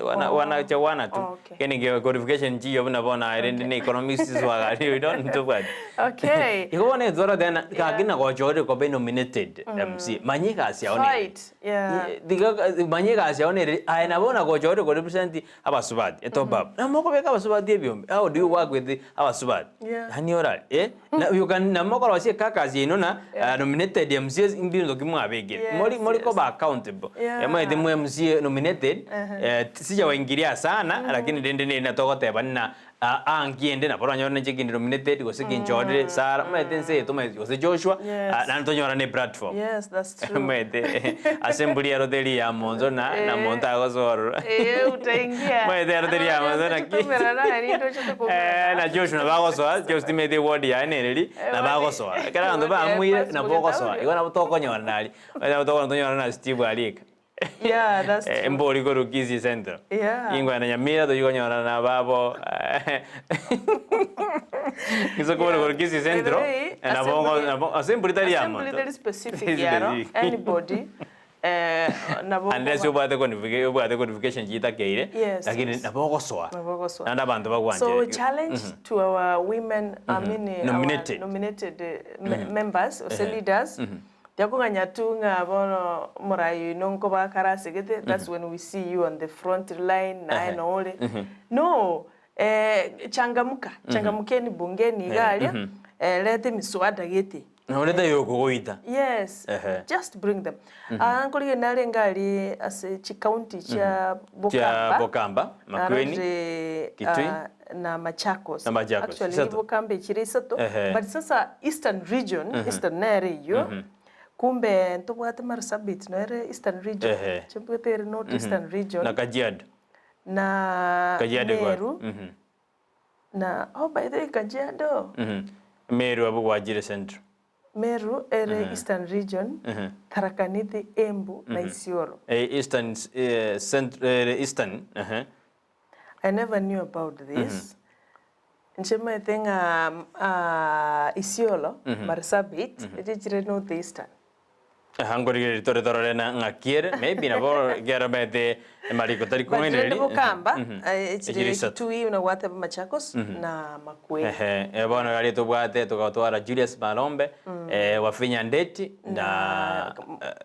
wana wana chawana tu. Okay. Ekio nekio qualification nchiyo buna bono aye rende na economics swagari oyo ntobwati. Okay. Igo bono etwara tena gaki nagochorire koba nominated MC manya egasi yao nere. Fight. Yeah. Tiga manya egasi yao nere aye nabo nagochorire ko represent abasubati etop up. Nabo mokobeka abasubati ebiombe how do you work with abasubati? Yeah. Yaani orare eh na you can nabo mokorosia ecaucus yaino na nominated MCAs mbinto ki mwabekire. Yes, Mori mori yes. koba accountable. Yeah. Omanyete mwe MCA nominated sijawaingilia sana lakini rende nere natogoteba ng'a Aa anki ende nabo oranyore ninche kindi nominated gose kinchorire Sarah omanyete ense eye tomanyeti gose Joshua Yes. ah, naende tonyorane eplatform Yes, that's true. omanyete assembly ero teri ya monto na na Eh. monto agosoa ororo Eh, utaingia. omanyete ero teri ya monto naki Eh, na Joshua nabo agosoa Joshua timanyete eward yaye nereri Eh, nabo agosoa ekero abanto bamuire nabo ogosoa igo nabo tokonyorana aria omanyete nabo tokonyora tonyorane na Steve aria eka. Yeah, that's true. Embori korwa Kisii Central. Yeah. Ingwana Nyamira tochikonyorana na babo. Gose kore korwa Kisii Central. By the way, Nabo assembly- nabo assembly tari amo. Assembly tari specific yaro. Anybody eh nabo Unless obwate qualification obwate qualification chitakeire. Yes, Lakini yes. nabo ogosoa. Nabo ogosoa. Naende abanto bagwanchire. So challenge to our women, I mean Nominated. our nominated members or say leaders. Tiakoganya tu ng'a bono omorai oino nkoba akare ase gete, that's when we see you on the front line naye Ehe. noo ore. No, eh, changamuka, changamukeni bungeni iga aria, eh, reta emiswada gete. Nore taiyo okogoita. Yes, Ehe. just bring them. Ah, nkorigena narenge aria ase chicounty chia Chia Bokamba, Bokamba, Makueni, narorire, Kitui. ah, na Machakos. Na Machakos, Actually, isato. Bokamba echire isato, Ehe. but sasa Eastern region, Eastern nere eyio, kumbe ntobwate Marsabit nere Eastern region, Ehe. chimbwete ere North Eastern region, Na Kajiado. na Kajiado iko Meru, Mhm. na oh by the way Kajiado, Meru abwo gwachire Central. Meru ere Eastern region, Tharaka Nithi, Embu na Isiolo. Eastern Central Eastern. I never knew about this. Inche maete ng'a Isiolo, Marsabit, eche chire North Eastern. Aha nkorigereria tore torore na ng'aki ere, maybe nabo ekero omanyete amariko tari But rende kong'ainereria. bokamba, echire Echire isato. Kitui buna gwateba Machakos na Makueni. Ehe, bono aria tobwate togotwara Julius Malombe, Wavinya Ndeti na Na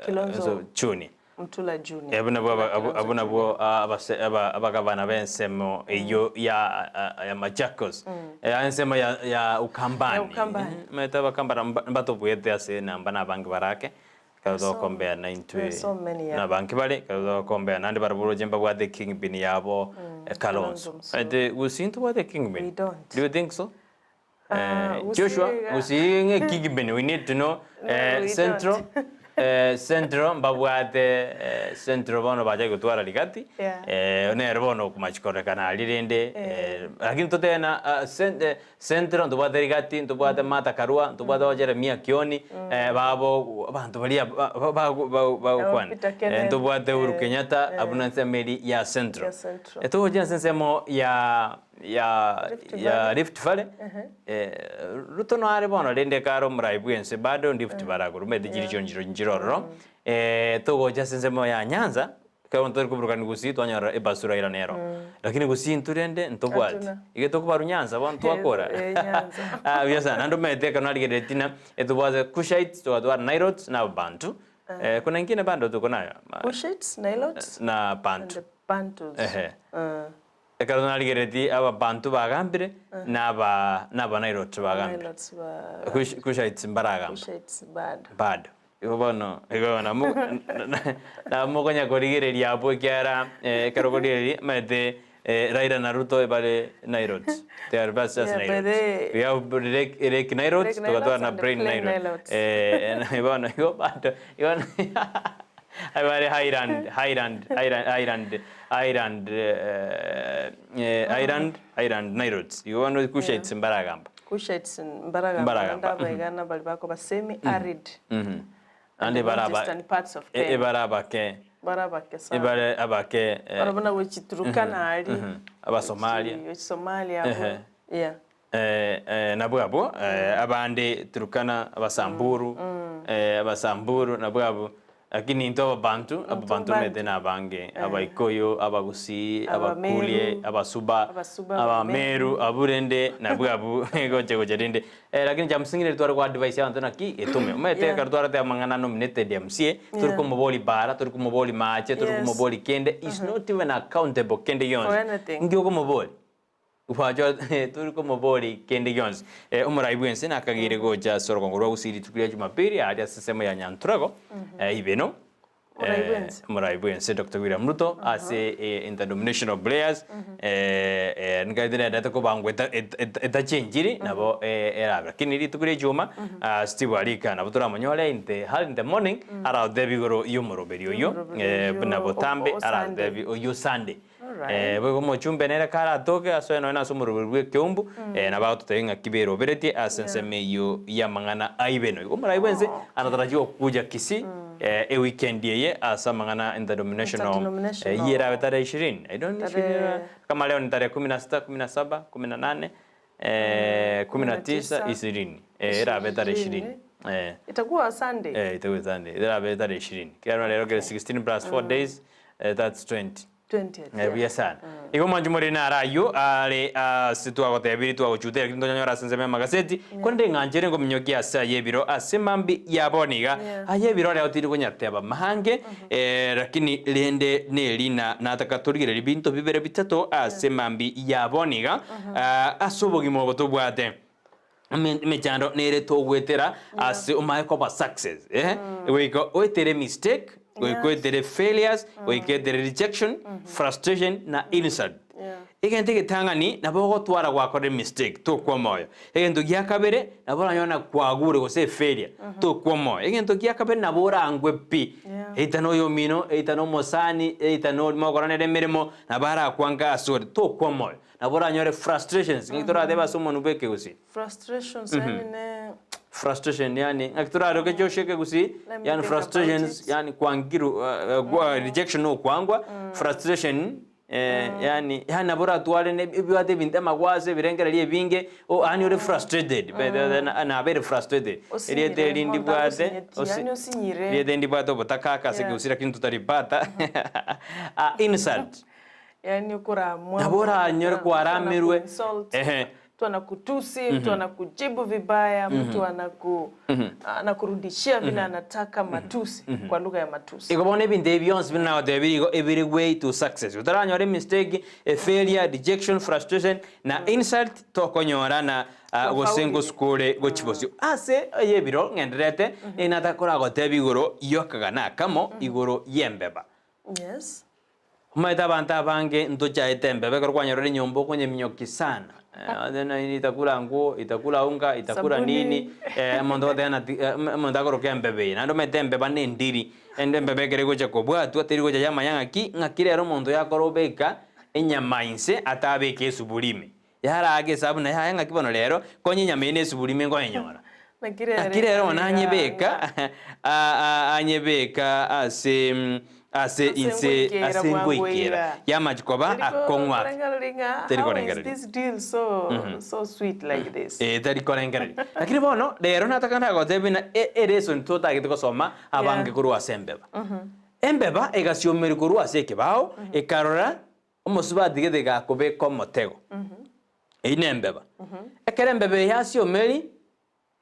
Kilonzo Chuni. Mtula Junior. Abwo nabwo Mtula aba- abwo Kilonzo nabwo abase aba abagabana b'ensemo eyio ya ya Machakos, ensemo ya ya Ukambani. Ya Ukambani. Omanyete abakambani mba mbatobuete ase enamba na abange barake, ekero So togokombea na intwe there are so many, yeah. na abange bare, ekero togokombea naende barabwo roche mbabwate ekingpin yabo Kalonzo. Kalonzo Musyoka. Omanyete gusii ntobwate ekingpin? We don't. Do you think so? Ah, Joshua, gusii iga. gusii ng'a ekingpin we need to know No, we Central, don't. Central mbabwate Central bono bachake gotwara rigati, Yeah. nere bono okomachi kororekana aria rende, lakini totebe na Central ntobwate rigati, ntobwate Martha Karua, ntobwate o Jeremiah Kioni, babo abanto baria bagokwana. Peter Kenneth, Ntobwate Uhuru Kenyatta, abwo na ensemo eria ya Central. Ya Central. Togochia ase ensemo ya ya Rift ya Valley. Rift Valley, Ruto nare bono rende kare omorai bwense bado Rift Valley agoro omanyete chiri chionchiro nchire ororo, togocha ase ensemo ya Nyanza, ekero tori koburukani gusii twanyora ebasura ira nero. Lakini gusii intwe rende ntobwati, Hatuna. iga tokobarwa Nyanza bono twakora. Eh, Nyanza. Ah, buya sana, naende omanyete ekero narigereretie ng'a etobwate Cushites, togatwara Nilotes na Ababantu, kuna ingine bado tuko nayo? Cushites, Nilotes, Na and Bantu. the Bantus. Ehe. Ekero narigereretie ababanto bagambire, na aba na abanairoti bagambire. Nilotes ba Kush- Kushites mbaragamba Cushites bado. bado. Igo bono, igo namo namokonya korigereria abwo ekiagera ekero okorigereria omanyete Raila na Ruto ebare Nilotes. They are versus Yeah, by Nilotes. the- We have Lake, Lake Nilotes, Lake tugatwara Nilotes na and the Plain Plain Nilotes. Nilotes. Bono igo bado, igo Ebare Highland, Highland, Highland, Highland, Highland, Highland, Highland Nilotes. Igo bono Cushites mbaragamba. Cushites mbaragamba Mbaragamba, naende abaigana baria bakoba semi arid Naende and the ebare aba northeastern parts of Kenya. ebare abake, Bare abake sana. ebare abake Barabwo nabwo Chiturkana aria. Abasomalia. Chisomalia abwo. Yeah. Nabwo abwo, abande Turkana, Abasamburu, Abasamburu nabwo abwo, lakini intwe Ababantu, Ababantu omanyete nabange, Abaikoyo, Abagusii, Abakurie, Abasuba, Abameru, abwo rende nabwo abwo gocha gocha rende. Lakini cha msingi riria tware goadvise abanto naki etume. Omanyete ekero twareteba amang'ana nominated MCA, tori komoboria bara, tori komoboria mache, tori komoboria kende, is not even accountable kende gionsi. Inki okomoboria? Gwacha tori komoboria kende gionsi. Omorai bw'ense nakagire gocha ase orogongo rwa Gusii rituko ria Jumapili aaria ase ensemo ya Nyanturago, Ibeno. Omorai bw'ense. Omorai bw'ense Doctor William Ruto ase interdenominational prayers, nkaete nendete kobangwa etachenchiri nabo erabe. Lakini rituko ria Ijuma, Steve Arika nabo toramonyore in the early in the morning aragotebi igoro y'omoroberi oyio, buna botambe aragotebi oyio Sunday. Boigo omochumbe nere karatoke asoe nonya nase omoroberi bw'ekeumbu, nabo agototebia ng'aki beroberetie ase ensemo eyio y'amang'ana a Ibeno. Igo omorai bwensi anatarajia gokuja Kisii eweekend eye ase amang'ana interdenominational Interdenominational. eyio erabe tarehe ishirini. I don't know ishirini Tarehe- kama leo ni tarehe kumi na sita, kumi na saba, kumi na nane, kumi na tisa, ishirini. Erabe tarehe ishirini. Itakuwa Sunday. Itakuwa Sunday. Erabe tarehe ishirini. Kero rero kere 16 plus 4 days, that's 20. 20th, Eh, buya sana. Igo mwanche more naro ayio are ase twagotebirie twagochutera lakini tonyanyora ase ensemo y'amagaseti korende eng'ancho ere nkominyokia ase aye ebiro ase mambi ya bono iga aye ebiro rero tiri konyateba maange lakini rende neri na nataka torigererie binto bibere bitato ase mambi ya bono iga ase obogima obo tobwate. Emechando nere togwetera ase omae koba success eh goika oetere mistake goika oetere failures goika oetere rejection frustration na insult egento egetang'ani nabo ogotwara gwakorire mistake tokwa omoyo egento gia kabere nabo oranyore na kwagure gose efailure tokwa omoyo egento gia kabere nabo orangwe pi either na oyomino either na omosani either na oria mokoranere emeremo nabo arakwange asore tokwa omoyo Nabo oranyore frustrations, ng'aki toratebe ase omonwa bwa ekegusii? Frustrations yaani ne. Frustration yaani ng'aki toraroke Joshua ekegusii? Let me Yaani think about frustrations it. yaani kwangirwa rejection na okwangwa, frustration. Yaani yaani nabo oratware ne ebwate ebinto amagwaso ebirengererio ebinge o yaani ore frustrated by the way nabeire frustrated. Erieta Osinyire, eri omonto ndibwate agosinyeti, osi yaani osinyire. erieta eri ndibwate obotakaka ase Yeah. ekegusii lakini tutalipata insult. Yaani okoramwa, Nabo oranyore mtu kwaramirwe, anakuinsult, ehe. mtu anakutusi, mtu anakujibu vibaya, mtu anaku anakurudishia vile anataka matusi kwa lugha ya matusi. Igo bono ebinto ebi bionsi buna nagotebia igo ebiri way to success. Otaranyore emistake, efailure, rejection, frustration na insult tokonyora na gose Twafaulire. ngosukore gochia bosio. Ase eyebiro ng'endererete, nigo nataka koragotebia igoro y'okogana akamo igoro y'embeba. Yes. Omanyete abanto abange ntochaete embeba ekero kwanyorire enyomba okonyeminyokia sana itakula nguo, itakula unga, itakula Sabuni. nini, omonto ogoteba ng'a ti omonto akoroka embeba eye. Naende omanyete embeba na endiri, ende embeba ekero egocha kobwatwa teri gocha yamanya ng'aki, ng'aki rero omonto oyo akora obeka enyama inse atabeka esuguri ime. Yaraga esabu na yaya ng'aki bono rero, konya enyama eye na esuguri ime nkoyenyora. Naki rero Naki rero bono ekabera anyebeka anyebeka ase ase Ase inse ngoikera ase bwango ngoikera iga. yamachi koba Teri akong'u ake. korengereria ng'a Teri how is korengereria. this deal so so sweet like this? Eh, tari korengereria. Lakini bono rero nataka ndagotebie buna e- eresoni totagete gosoma abange Yeah. korwa ase embeba. Embeba egasiomerwa korwa ase ekebao, ekarora Omosubati gete gakobeka omotego, eyio nembeba. Ekero embeba eye yasiomeri,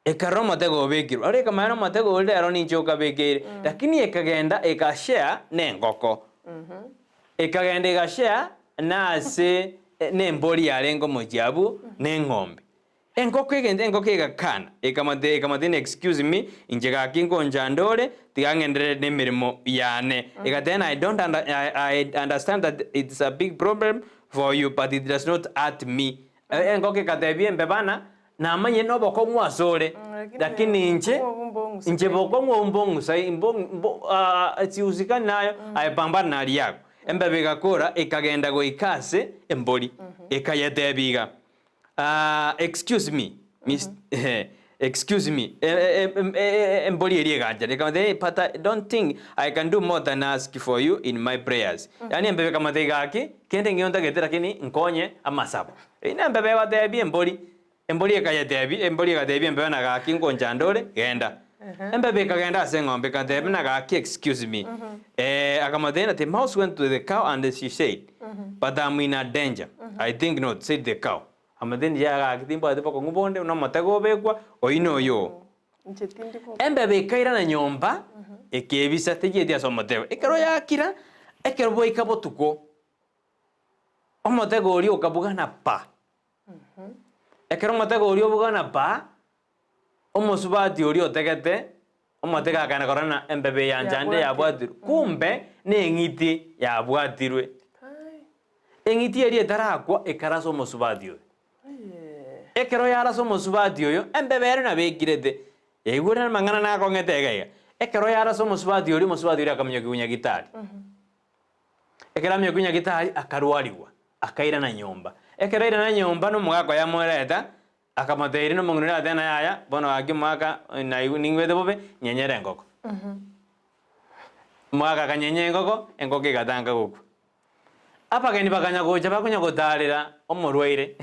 ekarora omotego obekirwe. Aro ekamanya nomotego oria rero ninche okabekeire. Lakini ekagenda egashare nengoko. Ekagenda egashare nase nembori yarenge omochie abwo, na eng'ombe. Engoko egento engoko egakana, ekamotebia ekamotebia excuse me, inche gaki nkonchanda ore, tiga ng'enderere nemeremo yane. Egateba I don't under, I, I understand that it's a big problem for you but it does not hurt me. Engoko egatebia embebana, namanyire nobokong'u asore, lakini inche, inche bokong'u obo mbong'usai mbo mbo sihusikani nayo, aye pambana na hali yako. Embeba egakora, ekagenda goika ase embori, ekayetebia iga. Aah excuse me miss excuse me embori eria eganchera ekamotebia eh but I don't think I can do more than ask for you in my prayers yaani embebe ekamotebia gaki kende nkeiyo ntagete lakini nkonye amasabo. Eyio nembebe egotebia embori, embori ekayetebia embori egatebia embebe na gaki ngonchanda ore genda. Embebe ekagenda ase eng'ombe egatebia buna gaki excuse me akamotebia the mouse went to the cow and she said but I'm in a danger I think not said the cow akamotebia yaya gaki timbwati bokong'u bonde buna omotego obekwa oyio noyo oo. Inche tindi go. Embebe ekairana nyomba ekebisa techieti ase omotego ekero yakira ekero bwaika botuko omotego oria okabugana pa ekero omotego oria obugana pa. Omosubati oria otegete omotego akagenda korora ng'a embebe eyanchande yabwatirwe, kumbe neng'iti yabwatirwe. Eng'iti eria etarakwa ekarasa omosubati oyo. Ekero yarasa omosubati oyo, embebe ere nabo ekirete, yaigure amang'ana nakong'ete iga iga. Ekero yarasa omosubati oria, omosubati oria akaminyokia nyagitari. Ekero aminyokia nyagitari, akarwarigwa, akairana nyomba. Ekero airana nyomba na omogaka oye amoreta, Akamotebiria nomong'ina oria agateba, Yaya, bono gaki omwaka naigwe ningwete bobe, nyenyera engoko. Omogaka akanyenya engoko, engoko egatanga gokwa. Abageni bakanya gocha bakonya gotarera omorwaire,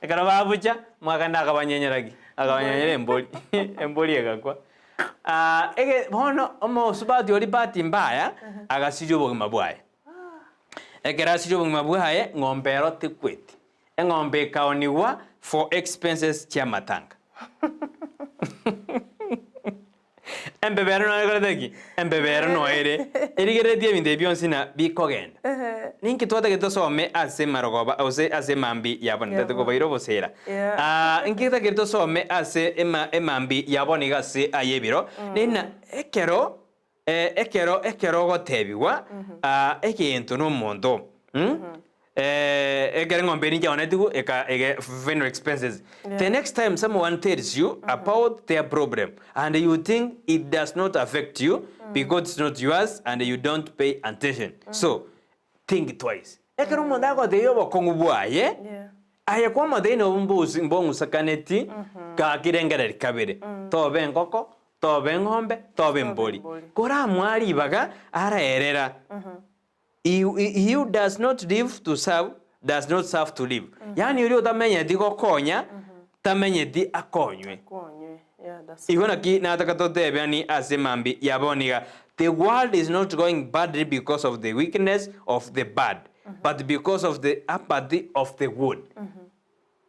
ekero babucha, omogaka naende akabanyenyera ki? Akabanyenyera embori, embori egakwa. ege bono omosubati oria bahati mbaya, agasiria obogima bwaye. Ekero asirie obogima bwaye, ng'ombe ero tekweti. Eng'ombe ekaonigwa for expenses chi'amatanga. Embebe ero noyo ekorete ki? Embebe ero noyo ere erigereretie ebinto ebi bionsi na bikogenda. Ninki twatagete tosome ase marogoba gose ase emambi ya bono? Tari kobaira obosera. Ah, inki totagete tosome ase ema emambi ya bono iga ase aya ebiro? Nina ekero Ekero ekero ogotebigwa egento nomonto ekero eng'ombe eria yaonetigwe eka ege funeral expenses the next time someone tells you about their problem and you think it does not affect you because it's not yours and you don't pay attention so think twice. Ekero omonto agotebia obokong'u bwaye Aye kwamotebia nobo mbosi mbong'usakaneti gaki rengereria kabere, tobe engoko, tobe eng'ombe, tobe embori. Koramoa ribaga araerera. He, he who does not live to serve does not serve to live. Yaani oria otamenyeti gokonya, tamenyeti akonywe. Akonywe. Yeah, that's Igo naki nataka totebe ani ase mambi ya bono iga, the world is not going badly because of the weakness of the bad, but because of the apathy of the good.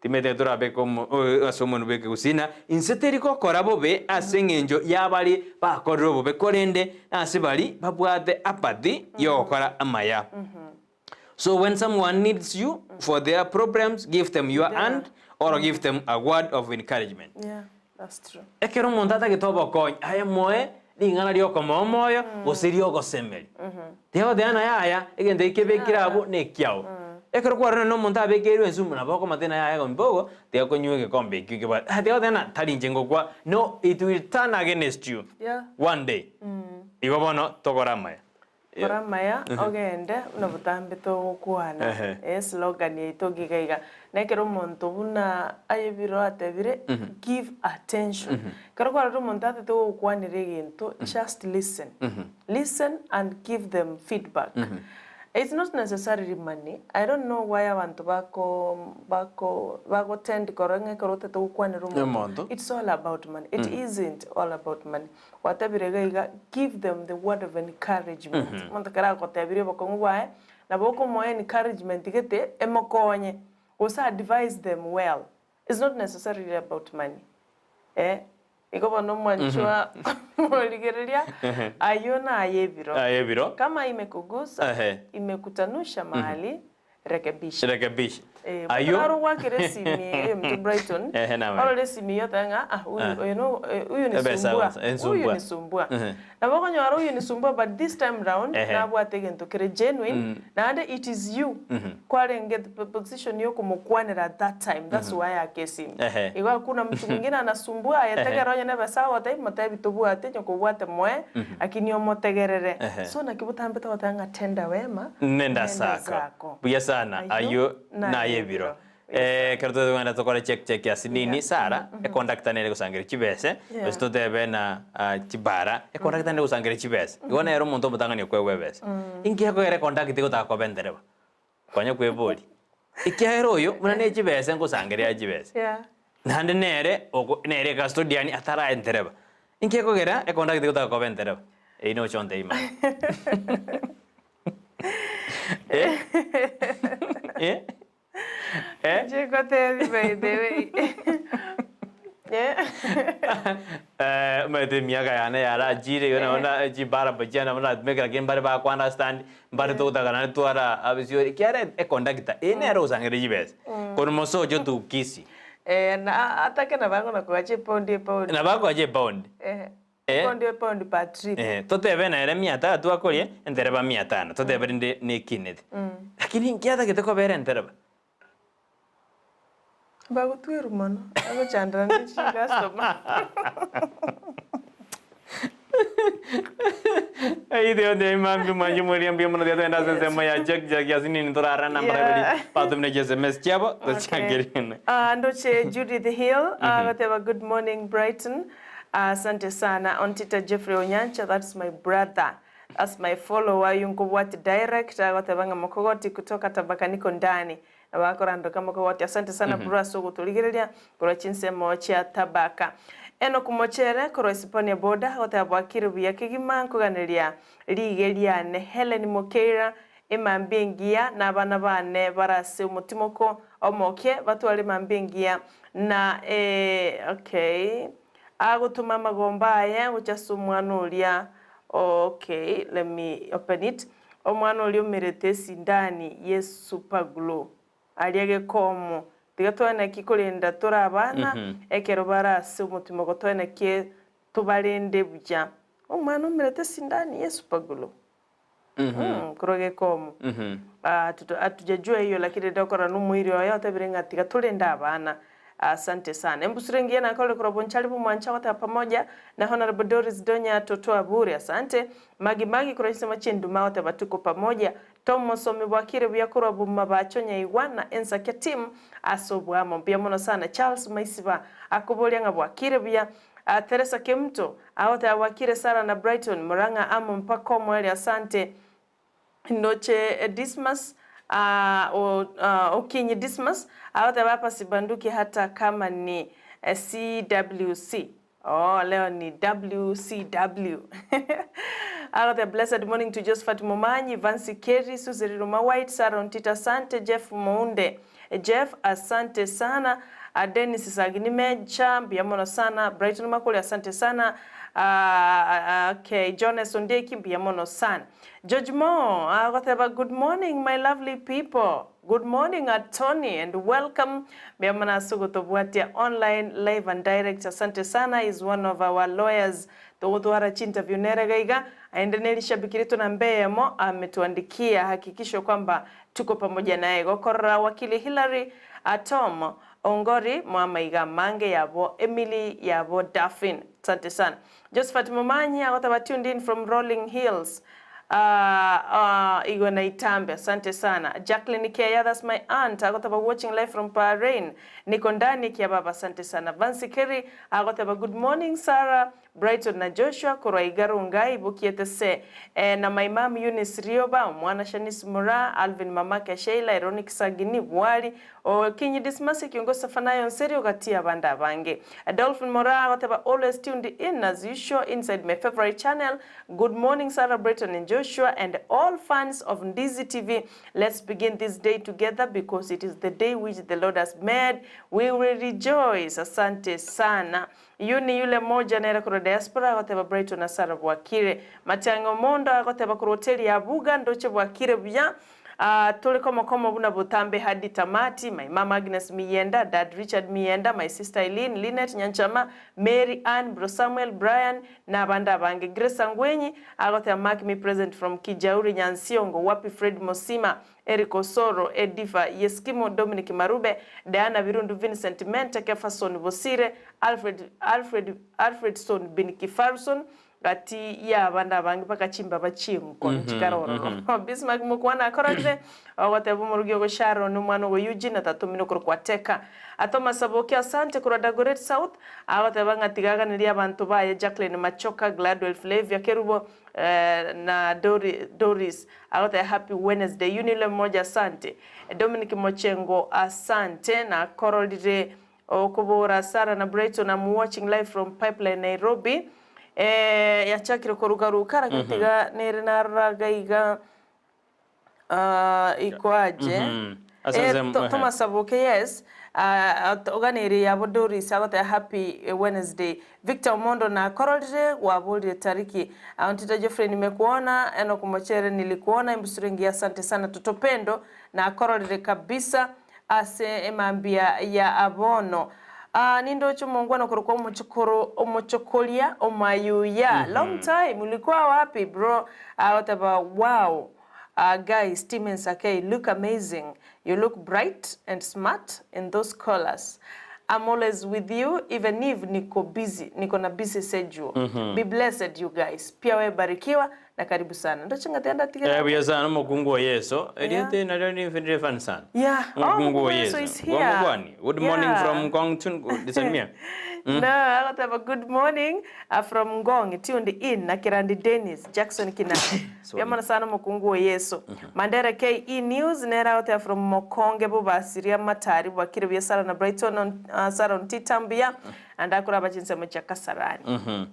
Timanyete ng'a torabeke omo ase omonwa bw'ekegusii ng'a inse teri gokora bobe ase engencho y'abaria bakorire obobe, korende nase baria babwate apathy y'ogokora amaya. So when someone needs you for their problems, give them your hand or give them a word of encouragement. Yeah, that's true. Ekero omonto atagete obokonyi, aye moe ring'ana riokomoa omoyo gose riogosemeria. Tiga goteba ng'a yaya, egento eke kebekire abwo nekiao. Ekero kwarorire na omonto abekeirwe ensumu nabo okomotebia ng'a yaya gomba ogo, tiga konywa egekombe ekio kebwate. Ah tiga goteba ng'a tari inche ngokwa, no it will turn against you Yeah. one day. Igo bono tokore amaya. Kora amaya ogende buna botambe togokwana, Ehe. eslogan yaito iga iga. Na ekero omonto buna aye biro atebire, give attention. Ekero kwarorire omonto atete gogokwanera egento, just listen. Listen and give them feedback. It's not necessarily money, I don't know why abanto bako bako bagotend korora ng'a ekero otete gokwanera omonto, Omonto. it's all about money. It isn't all about money. Gwatebire iga iga, give them the word of encouragement. Omonto ekero agotebirie obokong'u bwaye, nabo okomoa encouragement gete emokonye, gose advise them well. It's not necessarily about money eh, igo bono omwanchwa morigereria ayio naye ebiro. Aye ebiro. Kama imekugusa, Ehe. imekutanusha mahali, rekebisha. Rekebisha. Eh, Ayio. naro gwakera esimi eye mto Brighton, Ehe, nabaye. orore esimi eyio otebe ng'a ah huyu Ah. oyo no eh, huyu ni Ebesa sumbua, gose, ensumbua. huyu ni sumbua. Ehe. Nabo okonyora huyu ni sumbua but this time round Ehe. nabwate egento kere genuine, naende it is you kwarenge position ya okomokwanera at that time, that's why aka esimi. Ehe. Igo hakuna mtu mwingine anasumbua aye Ehe. tegera onye na ebesa agotebia motebi tobwate onye kobwate moe, lakini omotegerere. Ehe. So naki botambe togoteba ng'a tenda wema, Nenda zako. Buya sana ayio naye ebiro. Eh, ekero togenda tokore check check ase nini Sara, econductor nere gosangereria chibese, Yeah. gose totebe na ah, chibara, econductor nere gosangereria chibese. Igo nere omonto omotang'ani okoegwa ebese. Inki ekogera econductor egotaka koba endereba? Konya kweboria. Ekiagera oyo, buna ne chibese ngosangereria chibese. Yeah. Naende nere oko nere ecustodian atarae entereba. Inki ekogera econductor egotaka koba entereba? Eyio noche ontebie mambia. Eh? Eh? Eh? Inche ngotebi by the way. Eh. Eh, omanyete emiaka yane yarachire igo nabo na chibaraba chiane nabo natumeka lakini mbare bakwa understand, mbare togotaka naende twara abisio ekiagera econductor eye nere ogosangereria chibesa, korwa mosocho to Kisii. Eh, na atake nabo akona kogacha epaundi epaundi. Nabo akogacha epaundi. Eh. Eh. Epaundi epaundi per trip. Eh, totebe nere mia tatu akoria, entereba mia tano, totebe rende nekinete. Lakini inki atagete kobera entereba? Bagotwerwa mono, bagochandana ne chicustomer. Aye onde mambi mwanche mweria mbuya mono tiga togende ase ensemo ya Jack Jack ase nini torarore namba Yeah. raberi batomire chi SMS chiabo tochiangererane. Ah, ndoche Judith Hill agoteba good morning Brighton. Asante sana Ontita Jeffrey Onyancha that's my brother. That's my follower oyio nkobwati direct agoteba ng'a mokogoti kutoka Tabaka niko ndani. Nabo akorandoka mokogoti asante sana bro ase ogotorigereria korwa chinsemo chia Tabaka. Enock Mochere korwa Isiponia boda agoteba bwakire buya kegima nkoganeria riige riane Hellen Mokeira emambia engiya na abana bane bare ase omotimoko omoke batware emambia engiya na okay agotoma amagomba aye gochia ase omwana oria okay let me open it omwana oria omerete esindani ye super glue aria gekomo tiga toe naki korenda tore abana ekero bare ase omotimoko toe naki tobarende buya omwana omerete esindani ye super glue korwa gekomo hatujajua hiyo lakini ndokora nomoiri oye otebire ng'a tiga torende abana asante sana embusure engiya nakorire korwa Bonchari bomwancha goteba pamoja na Honorable Doris Donya Toto Aburi asante Magi Magi korwa chisemo chinduma goteba tuko pamoja Tom Mosomi bwakire buya korwa Bomabacho Nyaigwa na Ensakia team ase obwamo mbuya mono sana Charles Maisiba akoboria ng'a bwakire buya Teresa Kemuto agoteba bwakire Sarah na Brighton Murang'a amo mpaka omoerio asante. Ndoche Dismas Okinyi Dismas agoteba hapa sibanduki hata kama ni CWC oh leo ni WCW agoteba blessed morning to Josephat Momanyi, Vancy Kerry, Suzy Riruma White, Sarah Ontita asante, Jeff Mounde Jeff asante sana, Dennis Sagini Mecha mbuya mono sana, Brighton Makori asante sana, okay Jones Ondieki mbuya mono sana. George Mo agoteba good morning my lovely people, good morning Attorney and welcome mbuya mono ase ogotobwatia online live and direct asante sana is one of our lawyers togotwara chinterview nere iga iga aende ne rishabiki rito namba eyemo ametuandikia hakikisho kwamba tuko pamoja naye gokorora wakili Hillary Atom Ongori mwamaiga amange yabo Emily yabo Daphine asante sana Josephat Momanyi agoteba tuned in from Rolling Hills Igo na Itambe asante sana Jacqueline Keya that's my aunt agoteba watching live from Bahrain niko ndani kiababa asante sana Vancy Kerry agoteba good morning Sarah Brighton na Joshua korwa iga Rongai bokiete se na my mum Eunice Rioba omwana Shanice Moraa Alvin mamake Sheila Eronic Sagini Bwari Okinyi Dismas ekiongosi Safanayo Nseri ogatia abande abange. Dolphin Moraa agoteba always tuned in as usual inside my favorite channel Good morning Sarah Brighton and Joshua and all fans of Ndizi TV let's begin this day together because it is the day which the Lord has made we will rejoice asante sana Yuni yule moja nere korwa diaspora agoteba Brighton na Sarah bwakire Matiang'i Omondo agoteba korwa hoteli ya Buga ndoche bwakire buya Aah tore komo komo buna botambe hadi tamati, my mum Agnes Miyenda, dad Richard Miyenda, my sister Eileen, Linet Nyanchama, Mary Ann, bro Samuel, Brian na abande abange. Grace Angwenyi agoteba mark me present from Kijauri Nyansiongo, wapi Fred Mosima, Eric Osoro, Edifa Yeskimo, Dominic Marube, Diana Birundu, Vincent Mente, Kefason Bosire, Alfred Alfred Alfredson bin Kifarson, Gati y'abande abange mpaka chimbaba chi'enkono chikare ororo. Bismarck mokwana akororire, ogoteba omorugi ogo Sharon, omwana ogo Eugene, na tata omino korokwa Teka. Thomas Saboke asante korwa Dagoretti South, agoteba ng'a tiga aganerie abanto baye Jacqueline Machoka, Gladwell Flavia Kerubo, na Doris. Agoteba happy Wednesday. Yunile mmoja asante. Dominic Mochengo asante nakororire Okobora Sarah na Brighton am watching live from Pipeline Nairobi eh yachakire koruga ruka lakini tiga nere narora iga iga ah, ikoaje Ase Eh, ensemo, ehe. Thomas Saboke yes ah, oganeire yabo Doris agoteba happy Wednesday Victor Omondo nakororire gwaborire tariki Ontita Geoffrey nimekuona Enock Mochere nilikuona Embusuro engiya asante sana Toto Pendo nakororire kabisa Ase emambia ya abono. Aa nindoche omongwana korokwa omochokoro omochokoria omayuya long time ulikuwa wapi bro agoteba wow guys team Ensakei look amazing you look bright and smart in those collars I'm always with you even if niko busy niko na busy schedule be blessed you guys pia wewe barikiwa na karibu sana ndoche ng'a tiandatigera Eh, buya sana omokungu o Yeso. Yeah. Erieta nario rinfindire funny sana. Yeah. Oh, Omokungu o Omokungu Yeso Yeso. is here. Gwamogwani. Good morning Yeah. from Ngong Tun Disamia. No, agoteba good morning from Ngong tuned in na Kirandi Dennis Jackson Kinani. Sorry. Buya mono sana omokungu o Yeso. Mandera KE News nere agoteba from Mokonge Bobasiria Matari bwakire buya Sarah na Brighton on, Sarah on Tita mbuya and akoraba chinsemo chia Kasarani.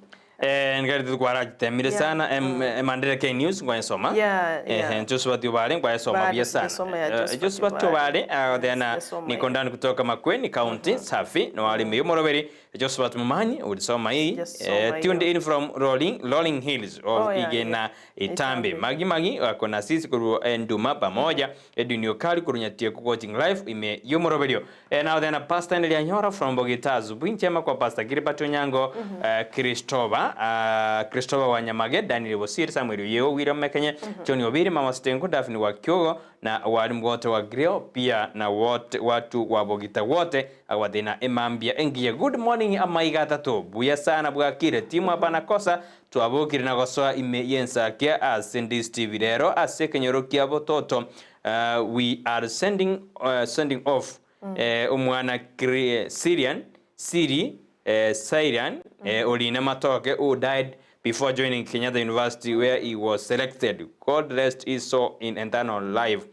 Eh, ngari tukwarachitemire Yeah. sana em, emandere K News ngwayesoma Yeah, yeah. Eh, Josephat Obare ngwayesoma Bado buya sana sijasoma ya Eh, Josephat Josephat Obare. Obare agoteana Sijasoma niko hiyo. ndani kutoka Makueni County safi na wali miyomoroberi Josephat Mumanyi ulisoma hii Sijasoma eh, tuned hiyo. in from Rolling, Rolling Hills of Oh, yeah, Igena yeah. Itambe Itambe. Magi Magi wako na sisi kuru Nduma pamoja Edwin Okali kuru Nyatieko watching live ime yomoroberio eh, now then Pastor Elia Nyora from Bogita Zubu njema kwa Pastor Gilbert Onyango eh, Christopher Christopher Wanyamage Daniel Bosiri Samuel Yeo William Mekenye John Obiri Mama Stengo Daphne wa Kyogo na walimu wote wa Grill pia na wote watu wa Bogita wote awathina emambia engiye good morning amaiga atatu buya sana bwakire timu hapana kosa twabokire na gosoa ime yensakia ase Ndisi TV rero ase ekenyoro kia bototo we are sending sending off omwana Syrian Siri Syrian orine matoke who died. before joining Kenyatta University where he was selected. God rest his soul in eternal life.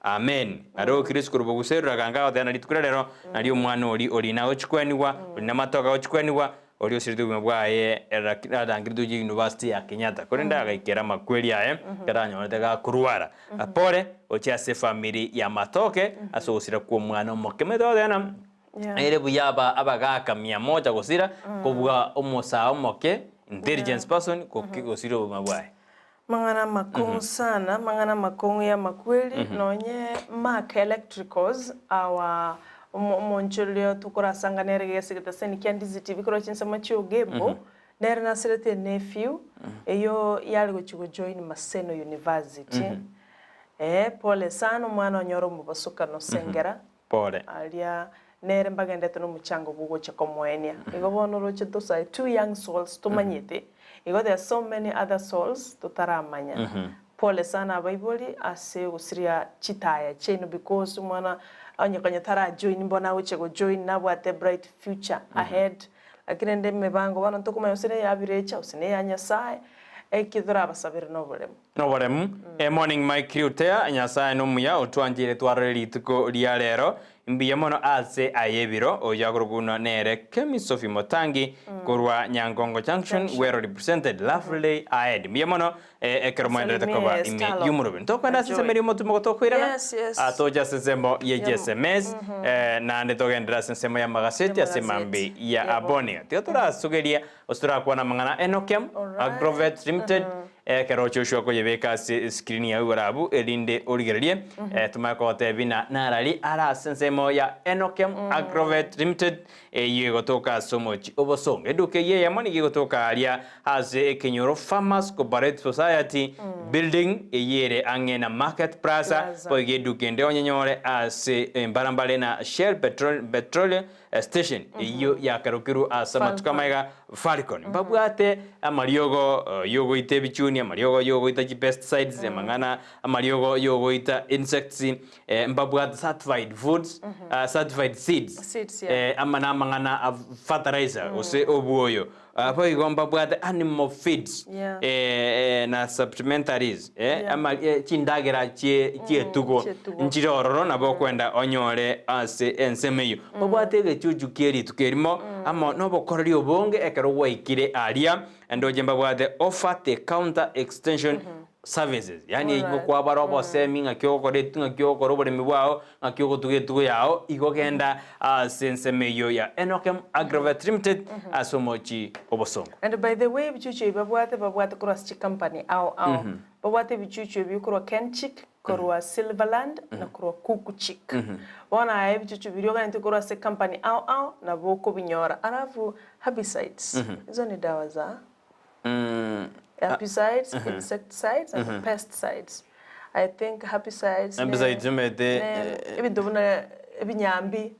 Amen. Aro Kristo korwa boguserura ganga agoteba na rituko riria rero nario omwana oria ori nagochia kwenigwa, ori namatoke agochia kwenigwa, oria osirete obogima bwaye arangeretwe gochia University ya Kenyatta. Korende agaikera amakweri aye ekero anyorete gakorwara. Pole gochia ase efamiri ya matoke ase ogosira kwa omwana omoke. Omanyete goteba ng'a ere buya aba abagaka mia moja gosira kobua omosae omoke intelligence person gosira obogima bwaye. Mang'ana amakong'u sana, mang'ana amakong'u y'amakweri, nonye Mark Electricals, our omonchoreria tokorasanga nere gese getaseni kia Ndizi TV korwa chinsemo chia Ogembo, nere naserete enephew, eyio yare gochia gojoin Maseno University. Eh, pole sana omwana onyore omobasokano Sengera. Pole. Aria nere mbagendete nomochango bw'ogocha komoenia. Igo bono oroche tosae two young souls tomanyete, igo there are so many other souls totaramanya. Pole sana abaibori ase ogosiria chitaya chiaino because omwana onye konya tara join mbono agochia go join nabwate bright future ahead. Lakini rende emebango bono ntokomanya gose neya birecha gose neya Nyasaye, eki torabasabere noboremu. Noboremu. Morning my crew tea, Nyasae nomuya otwancheire twarore rituko ria rero. Mbuya mono ase aye ebiro. Oyio akorokwa buna nere Kemi Sophie Motangi korwa Nyangongo Junction well represented. Lovely day ahead. Mbuya mono ekero moenderete koba ime y'omorobio. Ntokwenda ase ensemo eria omotumo gotokoirana toche ase ensemo ye GSMS naende togenderere ase ensemo y'amagaseti ase mambi ya Abonia. Tiga torasugeria Gose torakwane amang'ana a Enokem, Agrovet Limited, ekero Joshua akoyebeka ase escreen yao igoro abwo, erinde origererie, tomanye kogotebia buna narari are ase ensemo ya Enokem Agrovet Limited, eyio egotoka ase omochie o Bosongo. Eduka eyio eyemo nigo egotoka aria ase ekenyoro Farmers Cooperative Society Building, eyio ere ang'e na Market Plaza, boigo eduka ende onyenyore ase embarambare na Shell Petrol Petroleum Station eyio yakarokirwe ase amatuko amaiga Falcon. Mbabwate amariogo yogoita ebichuni, amariogo yogoita chipesticides, amang'ana amariogo yogoita insects, mbabwate certified foods, certified seeds, Seeds, yeah. ama na amang'ana a fertilizer gose obwoyo. Boigo mbabwate animal feeds Yeah. na supplementaries, Yeah. ama chindagera chie chietugo chietugo. nchire ororo nabo okwenda onyore ase ensemo eyio. Mbabwate egechuchu kie rituko erimo amo nobokoreri obonge ekero gwaikire aria, ndoche mbabwate offer the counter extension services, yaani igo Alright. kwabara obosemi ng'aki ogokora etu ng'aki ogokora oboremi bwao, ng'aki ogotuga etugo yao, igo genda ase ensemo eyio ya Enokem Agrovet Limited ase omochie o Bosongo. And by the way ebichuchu ebi babwate babwate korwa ase chicompany ao ao. Babwate ebichuchu ebio korwa Kenchic, korwa Silverland na korwa Kuku Chick. Bono aye ebichuchu biria oganeti korwa ase ecompany ao ao nabo okobinyora. Alafu herbicides, hizo ni dawa za Herbicides, insecticides and pesticides. I think herbicides ne Herbicides omanyete, ne ebinto buna ebinyambi,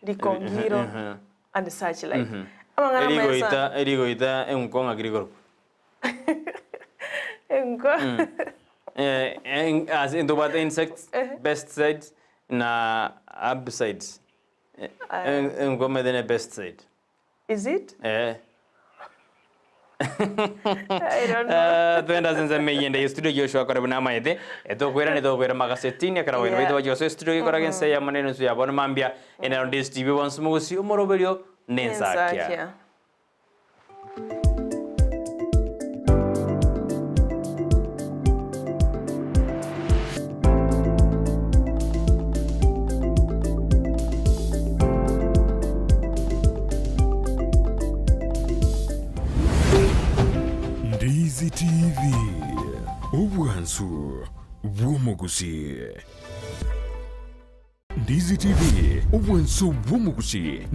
rikongiro and such like. Amang'ana amaya Erigoita sana. erigoita enguko ng'aki rikorokwa? Enguko. Ase ntobwate insects, pesticides na herbicides. Enguko omanyete ne pesticide. Is it? Eh. I don't know. Eh, twende ase ensemo eyende ye studio Joshua kore buna amaete etokoirana etokoira magasetini ekero abairi Yeah. baito bachia gosoa estudio gekora gense eyemo na enusu ya bono mambia ene Ndisi TV bonsi mogosi omoroberio na ensakia. Ensakia. Ndizi TV, obwansu bw'omogusii. Ndizi TV, obwansu bw'omogusii.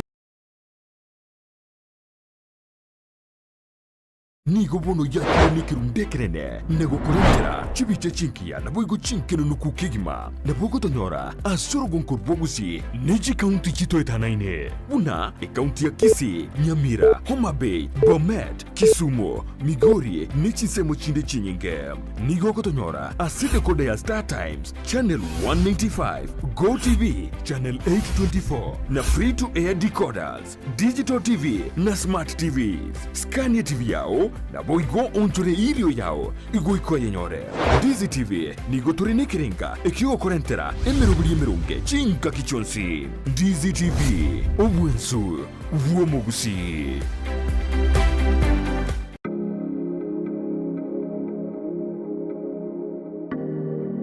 Nigo bono yakire nekerundu ekenene, na gokorentera chibicha chingiya naboigo chinkenenuku kegima, nabo ogotonyora ase orogonko rwa Gusii ne chikaunti chitoetanaine, buna ekaunti ya Kisii, Nyamira, Homa Bay, Bomet, Kisumu, Migori ne chinsemo chinde chinyinge. Nigo ogotonyora ase decoder ya Star Times, channel 195, GoTv, channel 824 na free to air decoders, digital TV na smart TVs. Scan etv yao naboigo oonchore erio yao igoika oyenyore. Ndizi TV nigo tore nekerenga ekiogokorentera emeroberi emeronge chingaki chionsi. Ndizi TV, obwensu bw'omogusii.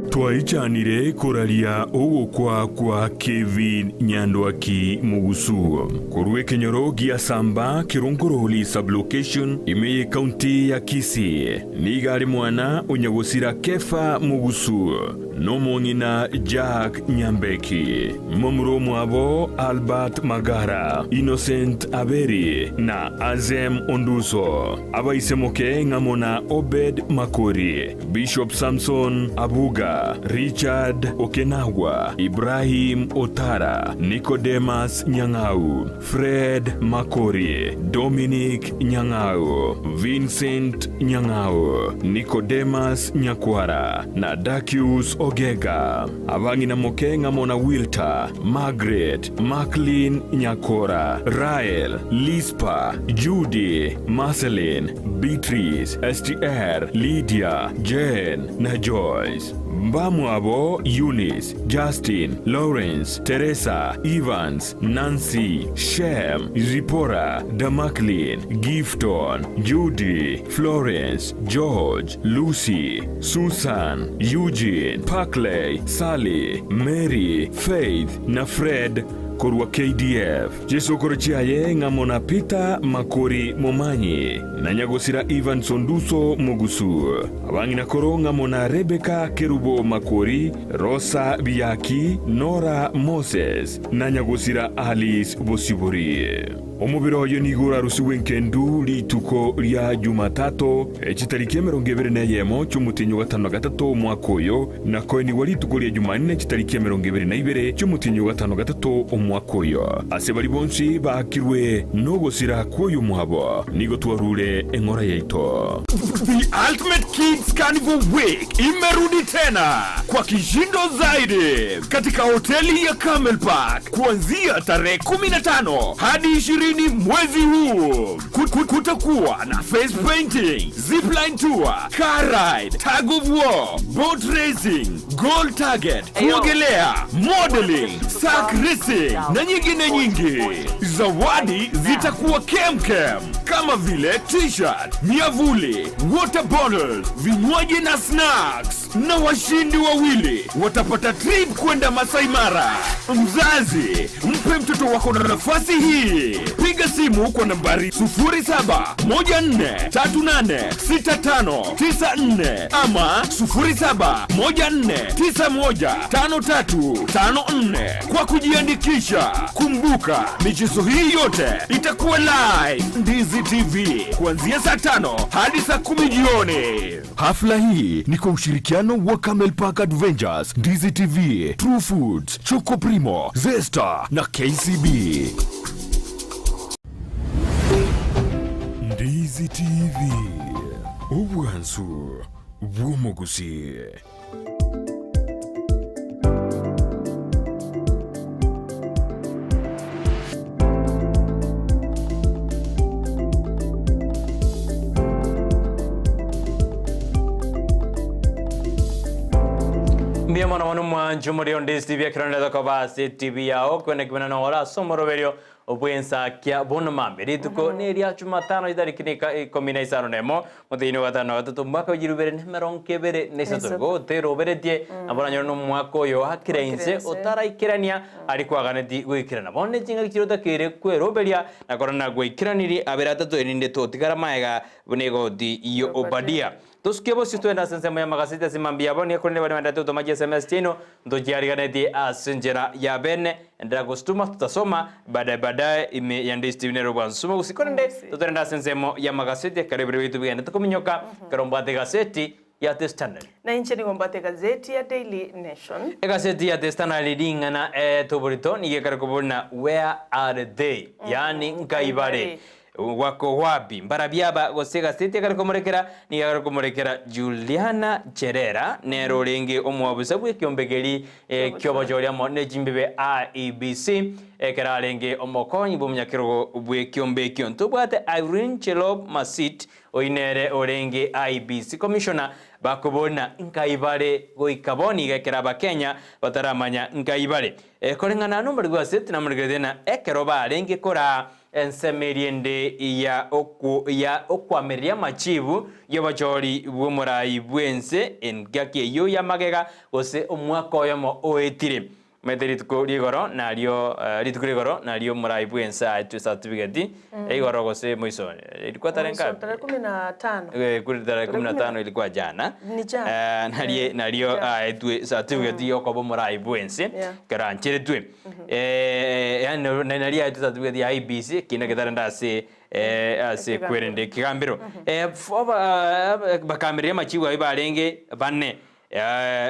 Twaichanire koraria ogokwa kwa Kevin Nyandwaki Mugusu korwa ekenyoro gia Samba Kerongoroli Sub-location ime y'ecounty ya Kisii. Nigo are mwana o nyagosira Kefa Mugusu nomong'ina Jack Nyambeki. Momura omwabo Albert Magara, Innocent Aberi na Azem Onduso. Abaisemoke ng'amo na Obed Makori, Bishop Samson Abuga, Richard Okenagwa, Ibrahim Otara, Nicodemus Nyang'au, Fred Makori, Dominic Nyang'au, Vincent Nyang'au, Nicodemus Nyakwara, na Dakius Ogega. Abang'ina moke ng'amo na Wilta, Margaret, Macklin Nyakora, Rael, Lispa, Judy, Marceline, Beatrice, Str, Lydia, Jane, na Joyce. Mbamwabo Eunice, Justin, Lawrence, Teresa, Evans, Nancy, Shem, Zipporah, Damaklin, Gifton, Judy, Florence, George, Lucy, Susan, Eugene, Parkley, Sally, Mary, Faith, na Fred korwa KDF. Chisokoro chiaye ng'amo na Peter Makori Momanyi, na nyagosira Evans Onduso Mogusu. Abang'ina koro ng'amo na Rebecca Kerubo Makori, Rosa Biaki, Nora Moses, na nyagosira Alice Bosibori. Omobere oye nigo orarusigwe enkendu rituko ria Jumatato, chitariki 21 chi'omotienyi o gatano na gatato omwaka oyo, na koenigwa rituko ria Jumanne chitariki 22 chi'omotienyi o gatano na gatato omwaka oyo. Ase baria bonsi baakirwe nogosira kw'oyomwabo, nigo twarure eng'ora yaito. The Ultimate Kids Carnival Week imerudi tena kwa kishindo zaidi katika hoteli ya Camel Park kuanzia tarehe 15 hadi 20 mwezi huu. Kutakuwa na face painting, zipline tour, car ride, tug of war, boat racing, goal target, kuogelea, modeling, sack racing na nyingine nyingi. Zawadi zitakuwa kemkem kama vile t-shirt, miavuli, water bottles, vinywaji na snacks. Na washindi wawili watapata trip kwenda Masai Mara. Mzazi, mpe mtoto wako na nafasi hii. Piga simu kwa nambari 0714386594 ama 0714915354 kwa kujiandikisha. Kumbuka, michezo hii yote itakuwa live Ndizi TV kuanzia saa 5 hadi saa 10 jioni. Hafla hii ni kwa ushirikiano wa Camel Park Adventures, Ndizi TV, True Foods, Choco Primo, Zesta na KCB. Ndizi TV, obwansu bw'omogusi. Mbuya mono mono mwanche omorero onde ase TV ekero ndete koba ase TV yao kwene kibena nogora ase omoroberio obwensakia bono mambia rituko neria jumatano chitariki na ikomi na isano na emo motienyi o gatano na gatato omwaka o chirubere na emerongo ebere na isato igo oteroberetie nabo oranyore na omwaka oyo oakire inse otaraikerania aria kwaganetie goikerana bono ne chingaki chiria otakeire kweroberia na korora na gwaikeranirie abere atato erinde totigara maega buna egoti ya Obadia. Tosuke bosio twende ase ensemo y'amagaseti ase mambia abo, nigo korende baria baendete gotoma chiSMS chiaino, ntochiariganetie ase enchera ya bene, endelea gosituma tutasoma baadaye baadaye ime ya Ndisi TV nere bwansu gose korende totorende ase ensemo y'amagaseti ekero ebiro biaito bigendete kominyoka ekero mbwate egaseti ya The Standard. Na inche nigo mbwate egazeti ya Daily Nation. Egaseti ya The Standard ring'ana etoborito nigo ekare kobori na Where are they? Yaani nkai bare? Wako wapi? Mbarabio aba gose egaseti ekare komorekera nigo ekare komorekera Juliana Cherera nere orenge omwabisa bw'ekiombe keria ki'obochori amo ne chimbibe IEBC ekero arenge omokonyi bw'omonyakerogo bw'ekiombe ekio. Ntobwate Irene Cherop Masit oyio nere orenge IEBC Commissioner bakoborina nkai bare goika bono iga ekero abakenya bataramanya nkai bare. Koreng'ana nomorwoti bw'egaseti namorekerete ng'a ekero barenge koraa Ensemo eria ende ya ya okwamereria amachiibu y'obochori bw'omorai bw'ense engaki eyio y'amagega, gose omwaka oyomo oetire. Omanyete rituko ri'igoro nario rituko ri'igoro nario omorai bw'ense aetwe certificate igoro gose moiso ilikuwa tarehe Moiso ngapi? tarehe kumi na tano. Kuri tarehe kumi na tano ilikuwa jana. Ni jana. Narie nario aetwe certificate yokoba omorai bw'ense Yeah. ekero ancheretwe. Yaani nari aetwe certificate ya IEBC ekina getarenda ase ase Ekegambero. kwerende ekegambero. Bakamereria amachibu ayio barenge bane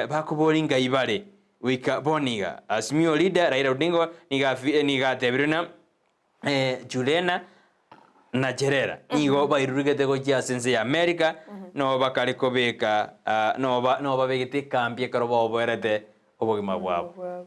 bakoboria ngai bare goika bono iga. Azimio leader Raila Odinga nigo afi nigo atebirie ng'a Julena na Cherera nigo bairurugete gochia ase ense ya America nabo bakare kobeka nabo babegete ekambi ekero baoboerete obogima bwabo.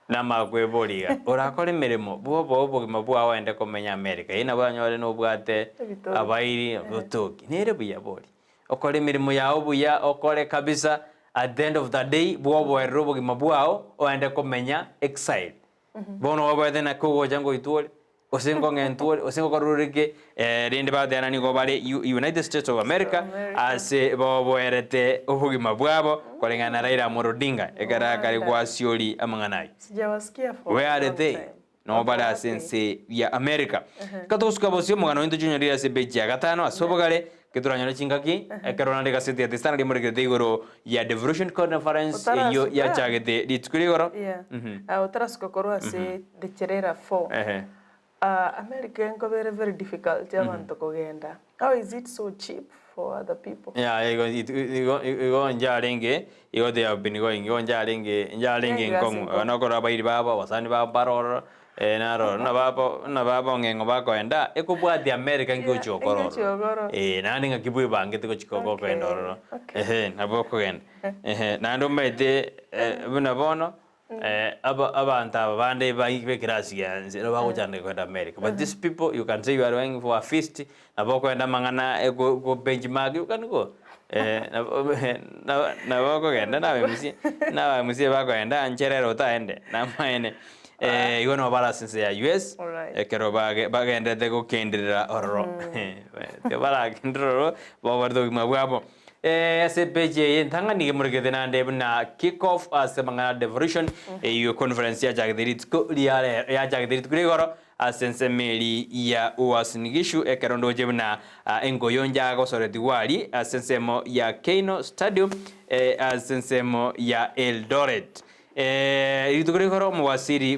Namakweboria iga, orakore emeremo bwoboe obogima bwao oende komenya America, eyio nabo oranyore nobwate Ebitoki. abairi, obotoki. Nere buya bori. Okore emeremo yao buya, okore kabisa, at the end of the day, bwoboerere obogima bwao, oende komenya exile. Bono oboete naki ogocha ngoitwa ore, gose nkong'entwa ore, gose ngokorora ore ki, rende bagoteana nigo bare United States of America, America. ase boboerete obogima bwabo koreng'ana na Raila Amolo Odinga, ekero akare Wanda. gwasiori amang'ana ayio. Sijawasikia for Where a are long they? time. Nabo bare Wako ase wapi? ense ya America. Reka togosuka bosio omogano oito chonyorire ase epeji ya gatano ase obogare, Ketoranyore chingaki, ekero naende egaseti ya The Standard emorekerete igoro ya Devolution Conference eyio Otarasuka. yachagete rituko ria igoro. Yeah. Mhm. Ah, otarasuka korwa ase the Cherera 4. Ehe. Ah, America enkobere very difficult abanto kogenda. How is it so cheap for other people? Yeah, igo igo igo njarenge, igo they have been going, igo njarenge njarenge Yeah, enkong'u. nkong'u. Nokora abairi babo, abasani babo mbare ororo. Eh, naro nababo nababong'eng'o bakoenda ekobwatia America Yeah, ngochia okora ngochia ororo. okora. Eh, naende ng'aki bwebangete gochia koba Okay, okogenda ororo. okay. Ehe, nabo okogenda. Ehe, naende omanyete buna bono aba abanto aba bande bai ba eclass ya inse nabo bagochandeka kogenda America. But these people you can say you are going for a feast, nabo okogenda amang'ana ego go benchmark you can go. Nabo nabo okogenda na abaemusie na abaemusie bakoenda ncherere otaende namaene. Igo nabo bare ase ense ya US, Alright. ekero bage bagenderete gokenderera ororo. Baragenderere ororo, baborete obogima bwabo. Ase epage eye entang'ani nigo emorekete naende buna kick off ase amang'ana a devolution, eyio conference yachagete rituko ria rero yachagete rituko ria igoro, Ase ensemo eria ya Uasin Gishu ekero ndoche buna engoyo njagosoretigwe aria ase ensemo ya Keino Stadium ase ensemo ya Eldoret. Rituko rigoro omowasiri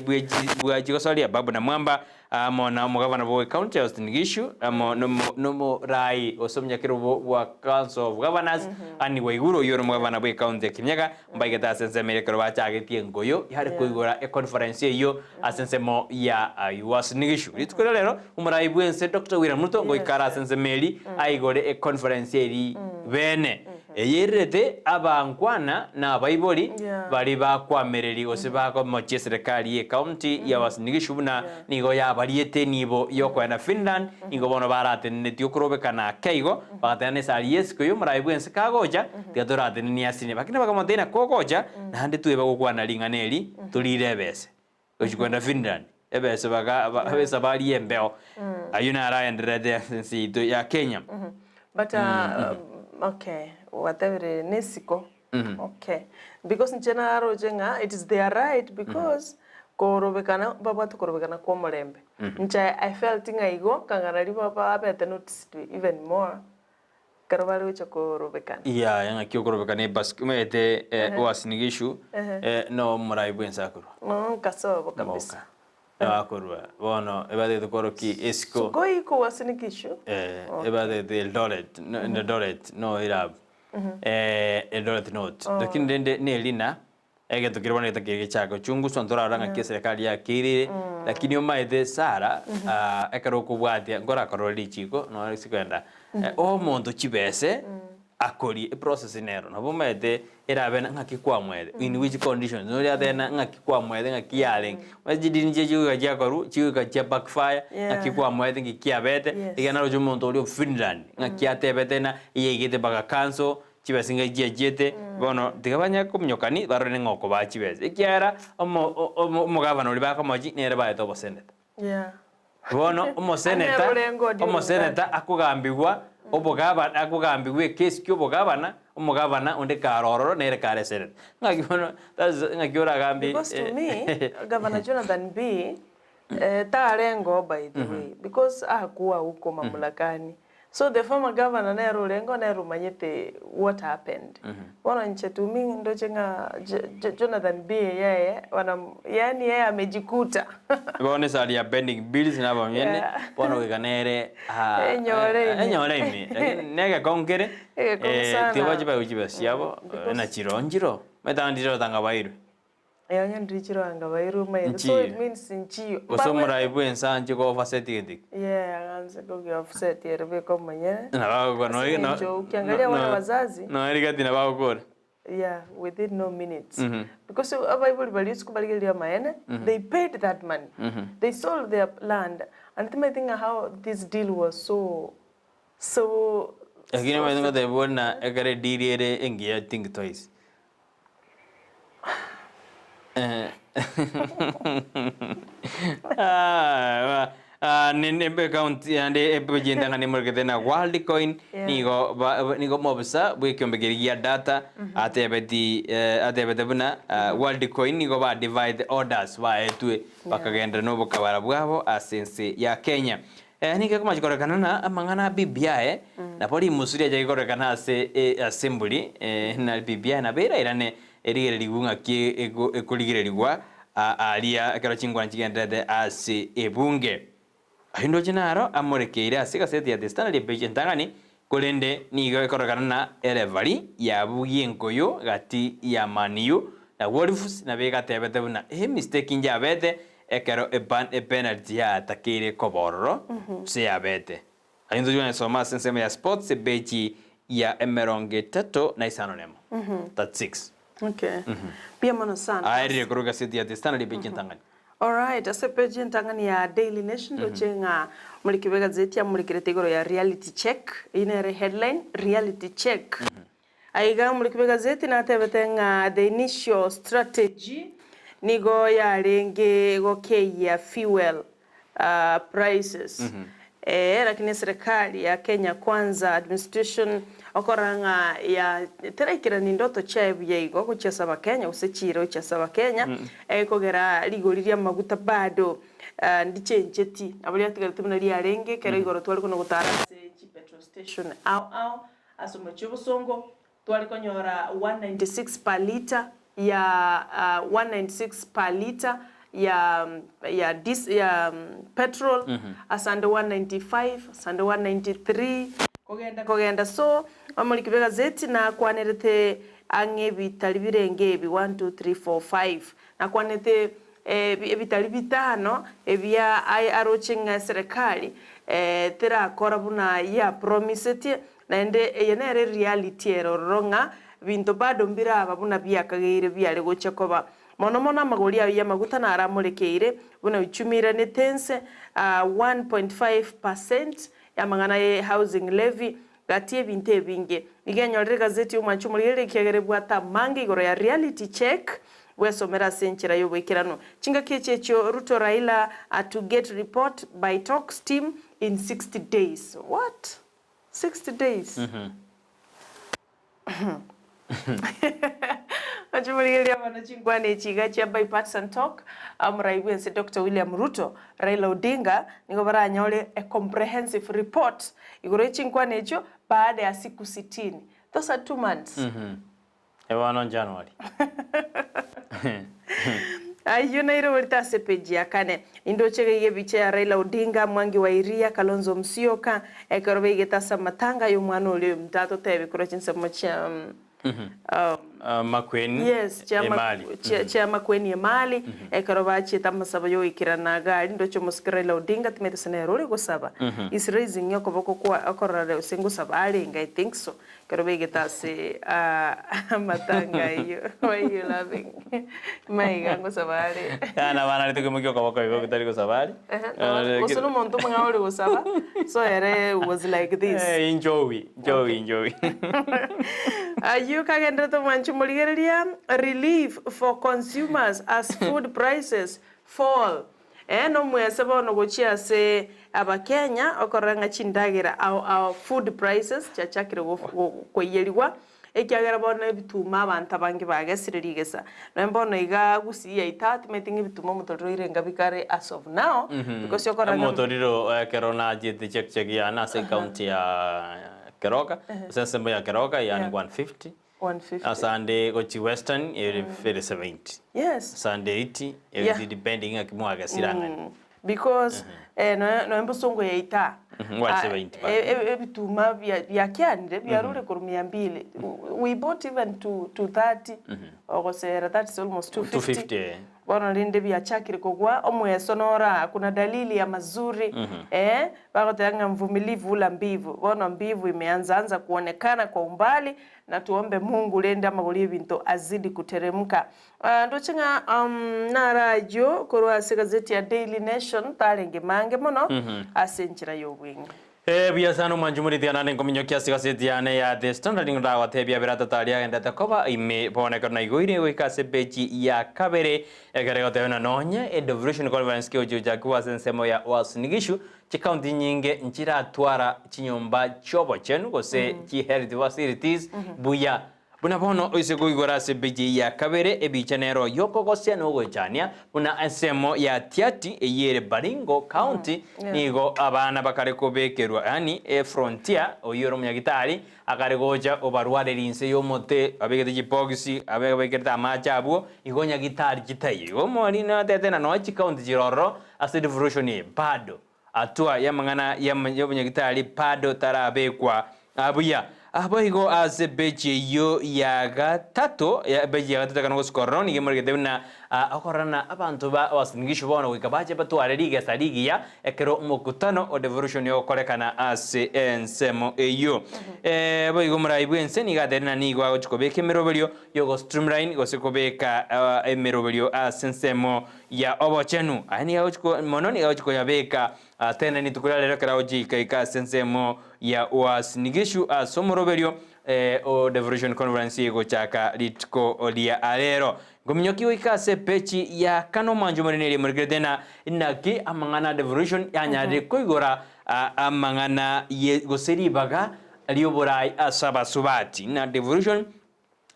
bwa chigosoria Babu Namwamba amo na omogavana bwe county ya Uasin Gishu amo nomorai gose omonyakerogo bwa Council of Governors Anne Waiguru oyio ore omogavana bwe county ya Kirinyaga mbaigete ase ensemo eria ekero bachagetie engoyo yare koigora econference eyio Ase ensemo ya Uasin Gishu rituko ria rero, omorai bw'ense Doctor William Ruto ngoika are ase ensemo eri aigore econference eri bene eyererete abankwana na abaibori baria bakwamereri gose bakomochia eserekari ye county ya Uasin Gishu buna nigo yabariete enibo yokoenda Finland nigo bono baratenenetie okorobekana ake igo bagateba nesari yesiko yomorai bw'ense kagocha tiga toratenenie asine lakini bakamotebia ng'a kogocha naende twebe gokwana ring'ana eri torire ebese. Gochia kwenda Finland, ebese baga ba- esabari y'embeo. Ayio naro aendererete ase ense yaito ya Kenya. But okay, gwatebire nesiko okay because inche naroche ng'a it is their right because korobekana babwate korobekana kwa omorembe. Inche I felt ng'a igo nkang'a nario babete noticed even more. Ekero bare gocha korobekana. Yaya ng'aki okorobekana ebasike omanyete Uasin Gishu no omorai bwense akorwa. No nkasobo kabisa. Moka. Akorwa bono ebatete koroki esiko. Sugoi iko Uasin Gishu. Ebatete Eldoret no Eldoret no irabu. Eldoret North. Lakini rende ne erina. Egento keria bono getakeire gechake ochunguswa ntorarora ng'aki eserekari yakeirire, lakini omaete Sarah ekero okobwatia nkorakorore richiko nonye ase kogenda omonto chibese akorie eprocess nero nabo omaete erabe ng'aki kwamoete in which conditions noria atebe ng'aki kwamoete ng'aki yarenge omanyete chidini chiria chigoika chiakorwa chigoika chia backfire ng'aki kwamoete ng'aki kiabete ekiagera naroche omonto oria o Finland ng'aki atebete ng'a eyaigete mpaka council Chibesa inga chiachiete, bono tiga banyare kominyokani barore ning'o okobaa chibesa, ekiagera omo omo omogavana oria bakomochi nere baete oboseneta. Yeah. Bono omoseneta Ane orengo oria omoseneta akogambigwa obogavana akogambigwa ekesi kia obogavana, omogavana onde kare ororo nere kare eseneta. Ng'aki bono that's ng'aki oragambie Because to me, Governor Jonathan Bii, eh, tarengo by the way, because akuwa huko mamlakani. So the former governor nere orenge nere omanyete what happened. Bono inche to me ndoche ng'a Jonathan Bii yeye wana yaani yeye amejikuta. Bono esari ya pending bills na abanyene Yeah. bono goika nere ah, Enyore ime. enyore ime lakini negekong'u kere Egekong'u eh, sana. tiga bache baigwe chibesa chiabo Because- na chironchiro omanyete abande ndirotanga bairwe. Eh, onye ndirichire anga bairwe omanyete. So Nchiyo. it means nchiyo. Gose omorai bwa ense anche go offset gete ki? Yeah, aganse kogia offset ere bweka omonyene. Nabo agokora Ase eng'encho ukiangalia wale wazazi. Nonya rigati nabo agokora. Yeah, within no minutes. Because abaibori baria isiko barigereria amaene, they paid that money. They sold their land. And timanyeti ng'a how this deal was so, so, Lakini so omanyete ngotebia buna ekero edeal ere engiya think twice. Ekaunti yande epejentang'ani emorekete na Worldcoin Yeah. nigo ba- nigo omobisa bw'ekiombe keria gia data atebeti atebete buna Worldcoin nigo ba divide orders baetwe bakagenderera na obokabara bwabo ase ense ya Kenya. Nigo ekomachi kororekana ng'a amang'ana a BBI nabo rimusu riachake kororekana ase assembly na BBI nabo erairane erigererigwe ng'aki ekorigererigwa aria ekero chingwana chigendererete ase ebunge. Ayio ndoche naro amorekeire ase egaseti ya The Standard epeji entang'ani, korende nigo ekororekana ng'a erevari yabugia enkoyo gati ya Man U na Wolves nabo egatebete buna emistake injabete Ekero epenalty yatakeire koba ororo, gose yabete. Ayio ntochia koyasoma ase ensemo ya sports epeji ya emerongo etato na isano nemo, 36. Okay. Mbuya mono sana. Aerire korwa egaseti ya The Standard epeji entang'ani. Alright, ase epeji entang'ani ya Daily Nation ndoche ng'a omoriki bw'egazeti amorekerete igoro ya reality check, eyio nere headline, reality check. Aiga omoriki bw'egazeti natebete ng'a the initial strategy nigo yarenge gokeyia fuel prices ee lakini eserekari ya Kenya Kwanza administration okorora ng'a ya teraikerani ndoto chiaye buya igo gochia ase abakenya gose chiira gochia ase abakenya ekogera rigori ri'amaguta bado ndichencheti nabo riatigarete buna riarenge ekero igoro tware kona gotara ase chipetrol station ao ao Ase omochie obosongo tware konyora 196 per litre ya 196 per litre ya ya dis ya petrol, asande 195, asande 193, kogenda kogenda so omoriki bw'egazeti nakwanerete ang'e ebitari birenge ebi 1 2 3 4 5 nakwanete ebitari bitano ebia aroche ng'a eserekari terakora buna yapromisetie, naende eye nere reality ere ororo ng'a binto bado mbiraba buna biakageire biare gochia koba. Mono mono amagori ayio y'amaguta naramorekeire buna uchumi iranete ense 1.5 percent y'amang'ana ye housing levy gati y'ebinto ebinge. Nigo enyorire egazeti y'omwanchi omorigereria ekiagera ebwate amange igoro ya reality check bwesomera ase enchera y'oboikeranu. Chingaki echi echio Ruto Raila are to get report by talks team in 60 days. What? 60 days? Mwanche morigereria bono chinkwana echi iga chia bipartisan talk, omorai bwense Doctor William Ruto, Raila Odinga nigo baranyore a comprehensive report igoro ye chinkwana echio baada ya siku sitini. Those are 2 months. Bono January. Ayio nairoborete ase epeji ya kane. Indoche iga iga ebicha ya Raila Odinga, Mwangi wa Iria, Kalonzo Musyoka, ekero baigete ase amatanga y'omwana oria oyominto atotebie korwa chinsemo chia um, Makueni Yes, chia ma- Emali. chia- chia Makueni Emali, ekero bachiete amasabo ya ogoikerana iga aria, ndoche omosike Raila Odinga timanyete gose nere ore gosaba. He's raising okoboko kwa okorora gose ngosaba arenge, I think so, ekero begete ase amatanga ayio. Why you laughing? Maiga ngosaba are. Yaani abana aria tokoimokia okoboko igo tari gosaba aria. Gose na omonto omong'ao ore gosaba, so ere was like this. Eh, injowi, njowi, njowi. Ayio kagenderete omwanchi omorigereria, relief for consumers as food prices fall. Eh, nomwese bono gochia ase Abakenya okorora ng'a chindagera ao ao food prices chiachakire koiyerigwa, Ekiagera bono ebituma abanto abange bagesire rigesa, nonya bono iga Gusii yaito atimeti ng'a ebituma omotoriro oire enga bikare as of now, because okorora ng'a. Omotoriro ekero nachete check check yane ase ecounty ya Keroka, ase ensemo ya Keroka yaani 150, 150. ase ande gochia Western ere ere 70, Yes. ase ande 80, Yeah. depending ng'aki mwagesire ang'ani. Because nonya nonya embosongo yaito aa, Ngware 70 bado. ebituma biakianire biarure korwa mia mbili, we bought even 230 ogosera that is almost 250, 250, eh. Bono rende biachakire kogwa omweso noro aa, kuna dalili ya mazuri bagoteba ng'a mvumilivu hula mbivu, bono mbivu imeanza anza kuonekana kwa umbali na tuombe Mungu rende amagoro y'ebinto azidi kuteremka. Ndoche ng'a naro ayio korwa ase egazeti ya Daily Nation tarenge mange mono ase enchera y'obweng'e. Ee, buya sana omwanchi omoriti naende nkominyokia ase egazeti yane ya The Standard nigo ndagotebia berato aria agendete koba ime bono ekero naigoire goika ase epeji ya kabere ekero egotebia buna nonye eDevolution Conference kegochi-gochakigwa ase ensemo ya Uasin Gishu chikaunti nyinge nchiratwara chinyomba chiobochenu gose chihealth facilities buya Buna bono oise koigora ase epeji ya kabere ebicha nero y'okogosia na ogoichania, buna ensemo ya Tiaty eyio ere Baringo County, nigo abana bakare kobekerwa, yaani efrontier, oyio ore omonyagitari akare gocha obarwareria inse y'omote, abegete chibogisi, abekerete amache abwo, igo nyagitari chitaiyo. Igo omoriri natete na nonya chikaunti chire ororo ase devolution eye bado Hatua y'amang'ana y'obonyagitari bado tarabekwa buya. Boigo ase epeji eyio ya gatato, epeji ya gatato ekero gosika ororo nigo emoregete buna okororana abanto ba Uasin Gishu bono goika bache batware rigesa rigiya ekero omokutano o devolution ogokorekana ase ensemo eyio. Boigo omorai bw'ense nigo ateire na nigo agochia kobeka emeroberio yogo streamline gose kobeka emeroberio ase ensemo ya obochenu. Aye nigo agochia ko, mono nigo agochia koyabeka Atene rituko ria rero ekero agochia ika ase ensemo ya Uasin Gishu ase omoroberio o Devolution Conference egochaka rituko ria rero. Nkominyokia goika ase epeji ya kane omwancho omonene eria emorekerete na naki amang'ana a devolution yanyarire koigora amang'ana ye gose ribaga rioborai ase abasubati na devolution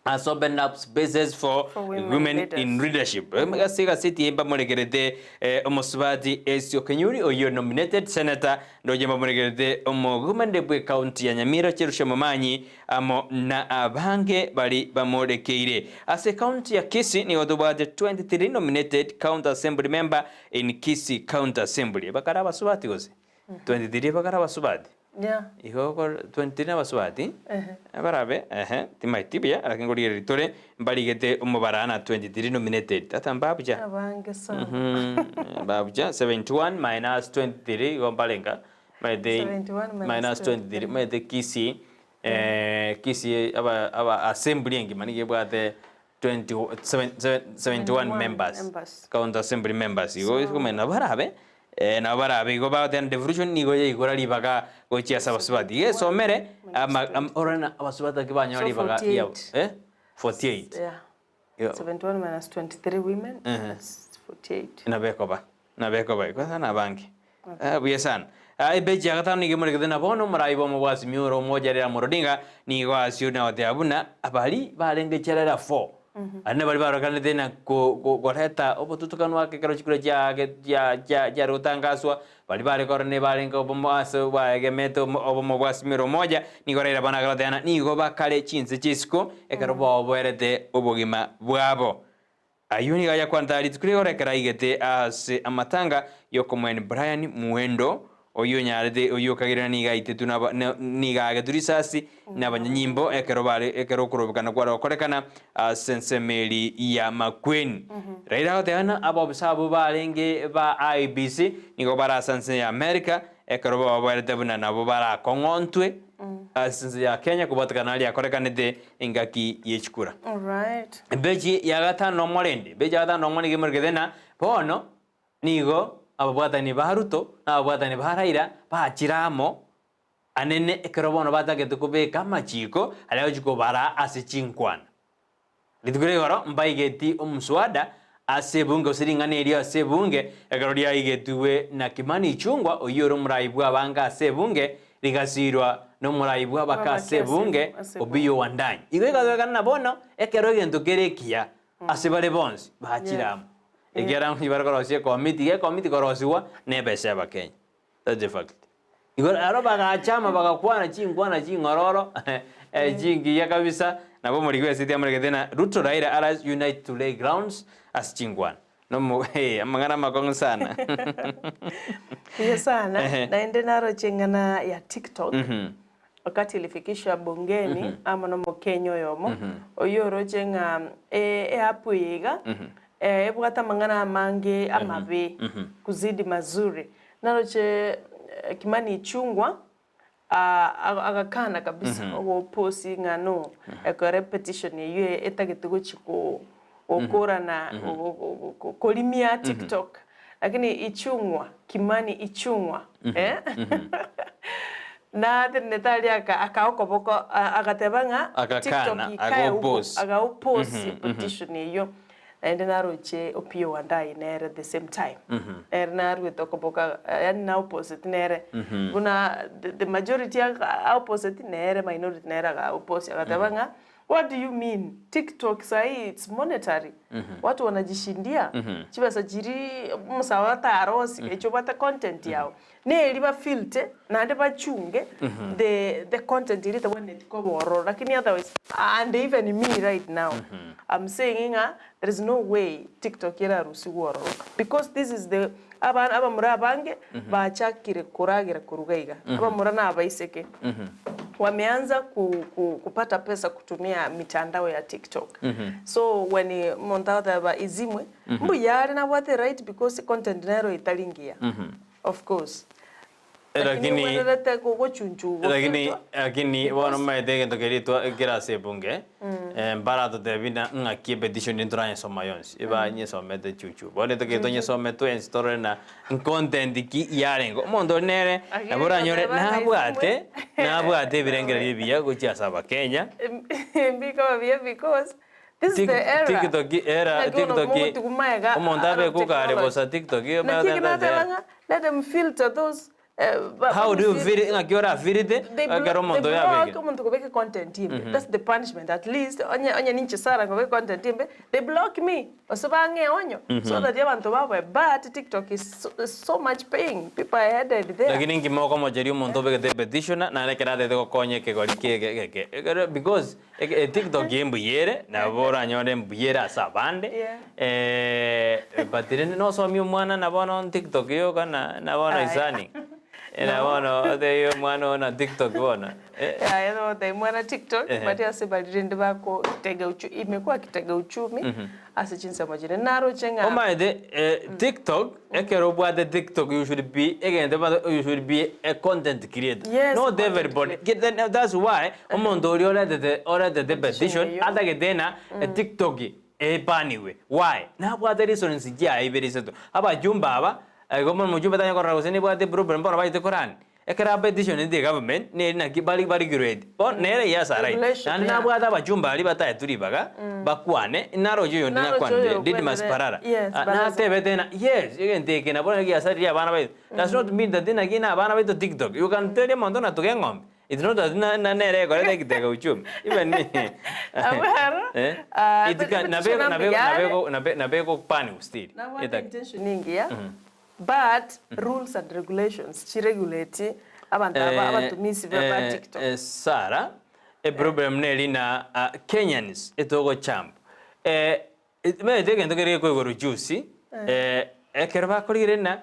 has opened up spaces for, For women women leaders. in leadership. Ase egaseti eye mbamorekerete omosubati Esio Kenyuri oyio nominated senator ndoche mbamorekerete omogomende bwe county ya Nyamira Cherusha Momanyi amo na abange bari bamorekeire. Ase county ya Kisii nigo tobwate 23 nominated county assembly member in Kisii county assembly. Bakare abasubati gose? 23 bakare abasubati? Yeah. Igo okor 23 nabasubati, barabe ehe, timaeti buya, lakini nkorigereria tore, mbarigete omobara na 23 nominated, ata mbabucha. Abange sana. Mbabucha, 71 minus 23 igo mbarenga, maete 71 minus minus 23, maete Kisii, Kisii aba aba assembly engima nigo ebwate 20 seven seven 71 members, members. county assembly members, igo ikomanya nabo barabe, nabo barabe igo bagoteba devolution nigo yaigora ribaga gochia ase abasubati. Iga esomere, ama am orore na abasubati aki banyora So ribaga riabo, 48. eh, 48. Yeah. Igo 71 minus 23 women, that's 48. Nabo ekoba, nabo ekoba, kwanza nabange. Ah, buya sana. Ah, epeji ya gatano nigo emoregete na bono omorai bw'omobwasi Miura omoja Raila Amolo Odinga nigo asio na goteba buna abari barenge chiarera 4 aria nabari barorekanete na ko- ko- koreta obotutukanu ake ekero chikura chiage chia chia chiare gotangaswa bari bare korora nibarenge obomo ase baegemete omo obomo bwa Azimio la Umoja nigo Raila bono agoteana nigo bakare chinse chia isiko ekero boboerete obogima bwabo. Ayio nigo ayakwanete rituko rigoro ekero aigete ase amatanga y'okomoeni Brian Mwendo, Oyio onyarete oyio okagire ng'a nigo aitetwe naba na nigo aagetwe risasi nabanyanyimbo ekero bare ekero okorobekana kware gokorekana ase ensemo eri ya Makueni. Raila agoteba ng'a abaofisa abwo barenge ba IEBC nigo bare ase ense ya America ekero bababoerete buna nabo barakong'ontwe ase ense ya Kenya kobwatekana na riakorekanete engaki ye chikura. Alright. Ebechi ya gatano na omorende, ebechi ya gatano na omorende nigo emorekete ng'a bono Nigo ababwatani ba Ruto na ababwatani ba Raila bachire amo anene ekero bono batagete kobeka amachiko aria agochia kobaraa ase chinkwana. Rituko ria igoro mbaigeti omswada ase ebunge gose ring'ana erio ase ebunge ekero riaigetigwe na Kimani Ichung'wa oyio ore omorai bw'abange ase ebunge rigasirwa nomorai bw'abake ase ebunge Opiyo Wandanyi. Igo egasorekana na bono ekero egento kere ekiya ase bare bonsi bachire amo. Ekiagera onye bare korosia ekomiti, iga ekomiti korosigwa nebesa y'Abakenya. That's the fact. Igo aro bagacha amo bagakwana chinkwana ching'ororo chingiya kabisa, nabo omoriki bw'esiti amoregete ng'a Ruto Raila allies unite to lay grounds ase chinkwana. Nomo amang'ana amakong'u sana. Buya sana, Ehe. naende naroche eng'ana ya TikTok. Wakati ilifikishwa bungeni amo nomokenya oyomo, oyio oroche ng'a eapp eye iga ebwate amang'ana amange amabe kuzidi mazuri. Naroche Kimani Ichung'wa agakana kabisa ogoposi ng'a no ekero epetition eyio etagete gochia gokorana korimia TikTok. Lakini Ichung'wa, Kimani Ichung'wa natenenete aria aka akaa okoboko agateba ng'a Agakana, TikTok ikae huko, aga-oppose. aga-oppose petition eyio. Naende naroche Opiyo Wandayi nere the same time, nere naruete okoboko yaani na opposite nere, buna the majority a opposite nere minority nere aga oppose agateba ng'a What do you mean? TikTok sahi it's monetary. Watu wanajishindia. Chibesa chiri omosae otarosie echi obwate content yao. Neri ba filter naende bachunge the the content eria etabwenereti koba ororo lakini otherwise and even me right now I'm saying ng'a there is no way TikTok erarusigwe ororo because this is the abana abamura abange bachakire koragera korwa iga iga. Abamura na abaiseke. Wameanza ku, ku, kupata pesa kutumia mitandao ya TikTok. So when omonto agoteba izimwe, mbuya are nabwate right because content nero etari ngiya. Of course. Lakini Lakini ogwenerete gochunchugwa lakini filter lakini bono because omanyete egento keria twa kere ase ebunge mbaratotebie na ng'aki epetition ntoranyesoma yonsi ebanyesomete chuchu bono etoke tonyesome twensi torore na Ncontent ki yarenge? Omonto oria nere Lakini nabo oranyore goteba ng'a nabwate izimwe. nabwate ebirengererio ebiya gochia ase abakenya. Mbikoba buya because this is Tik- the era. TikTok era Naki bono TikTok mogotigwa magega omonto out abe of kogare technology. bosa TikTok iyo Naki eki nateba ng'a let them filter those How do you feel ng'aki orafeelete ekero omonto oyo abekire? Omonto kobeka content imbe that's the punishment at least onye onye ninche Sarah nkobeka content imbe they block me gose bang'e onyo so that abanto baboe but tiktok is so, is so much paying people are headed there. Lakini inki mokomocheria omonto obegete epetition naende ekero atagete gokonya ekegori kege geke ekero because eke etiktok mbuya ere nabo oranyore mbuya ere ase abande Yeah. but rende nosomia omwana na bono tiktok yoka na na bono Aya. isani na bono otebie omwana oo na tiktok bono eh. Yaya nogotebia mwana tiktok Ehe. but ase baria rende bako kitega uchu imekuwa kitega uchumi ase chinsemo chinde naroche ng'a Omanyete tiktok ekero obwate tiktok you should be egento obwate you should be a content creator Yes, not content everybody creator. Get- that's why omonto oria oretete oretete Petition petition eyio. atagete ng'a etiktok ebaniwe why nabwate reasons chiaye ibere isato abajumbe aba igo bono omojumbe tanya korora gose nebwate problem bono baete korani Ekero a petition the government neri naki bari barigirweti bono nere he has a right Regulation, naende yeah. nabwate abachumba baria bataetwe ribaga bakwane naroche oyonde Naroche nakwanire oyo Didmus okwanire, Barara yes, Ah, Barasa. natebete ng'a yes egento eke nabo giasaririe abana baito does not mean that naki na abana baito tiktok you can tell omonto ng'a tuga eng'ombe it's not that na na nere ekoreta egitega uchumi even me Abwo aro, eh ah, it can nabe petition nabe yare. nabe nabe nabe gokupani still Nabwate Etaki. intention engiya But rules and regulations chiregulate abanto aba abatumisi ba ba TikTok. Sarah, eproblem neri na Kenyans etogochamba. Omanyete egento kere gekoigoro juzi, ekero bakorigereria ng'a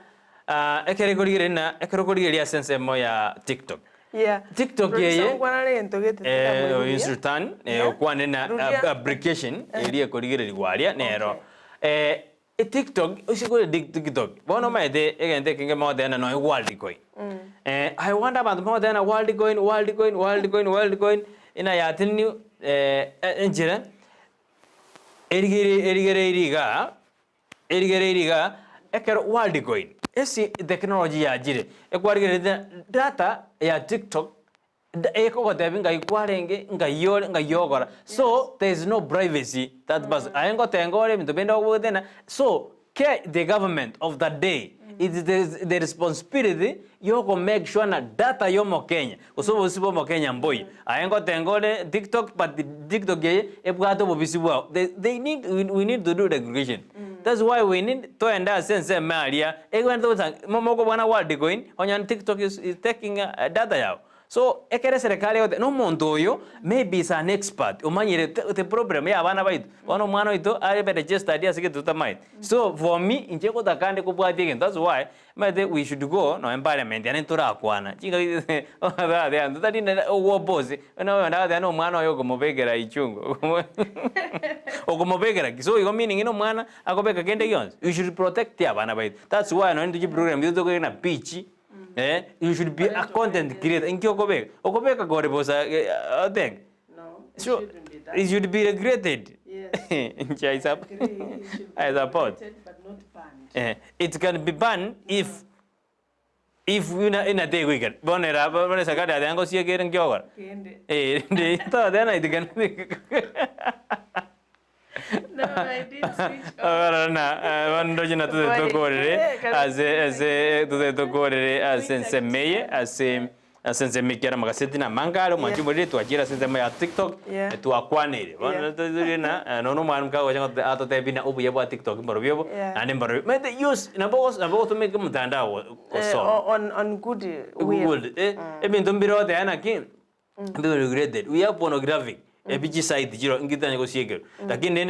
Ah, ekere korigereria na ekero okorigereria ase ensemo ya TikTok. Yeah. TikTok Producer eye ngokwana are egento gete eh, titamoigwa buya. Sultan eh, Yeah. okwane na Rudia. application eria ekorigererigwa aria nero. Okay. Eh, etiktok ase kore tiktok bono omanyete egento ekenge mogoteba nonya world coin. Eh, I wonder abanto bagoteba ng'a world coin, world coin, world coin, world coin, ina yateneniwe enchera erigereiri erigereiri igaa, erigereiri igaa, ekero world coin, ase technology yachire, ekwarigereria data ya tiktok Ekogotebia ngai kwarenge, ngai ore, ngai ogora. So there is no privacy that person. Aye ngotenga ore ebinto binde obwate na so ke the government of the day it is the, the responsibility yoko make sure na data ya omokenya gose obobisi bwa omokenya mboiyo. Aye ngotenga ore tiktok but tiktok eye ebwate obobisi bwao. They, they need, we, we need to do regulation. That's why we need toende ase ensemo aria egwenerete gocha mokobwana world coin onye tiktok is, is taking data yao. So ekere eserekari egote na omonto oyo maybe is an expert omanyire the the problem ya abana baito, bono omwana oito arebe registered ase egento totamaeti. So for me inche ngotaka nde kobwatia egento that's why omanyete we should go nonye parliament yaani torakwana chingaki totari na ogoppose buna oyonde agoteba na omwana oye okomobekera ichungu okomobekera ki? So igo meaning na omwana akobeka kende gionsi, we should protect abana baito that's why nonye intwe chiprogram chiaito tokogenda beach. Eh, you should be a content creator. Inki okobeka? Okobeka kore bosa eh, otenge. No, it So, shouldn't be that. it should be regretted. Yes. Inche I sup- Agree, it should be I support. regulated but not banned. Eh, it can be banned if if ina ina te goikera. Bono era bono esakari ate ngosiekere nkiogora. Kende. Eh, ndi totena it can No, I did switch off. Ogorora na eh, bono ndoche na totete tokorere ase ase totete tokorere ase ensemo eye ase ase ensemo ekiara amagaseti na amange are omwanchi omoriri twachire ase ensemo ya tiktok Yeah. twakwaneire bono Yeah. totore na eh, nono omwana kagocha gote atotebie na obuya bwa tiktok mborobio obo Yeah. naende mborobio omanyete use nabo gos nabo gotumeka omotandao Eh, gosoma on, on good will. Google eh, ebinto mbire goteba naki Mbibe regulated. We have pornographic, ebi chisite chiro nkitanya gosiekerwa. Lakini rende.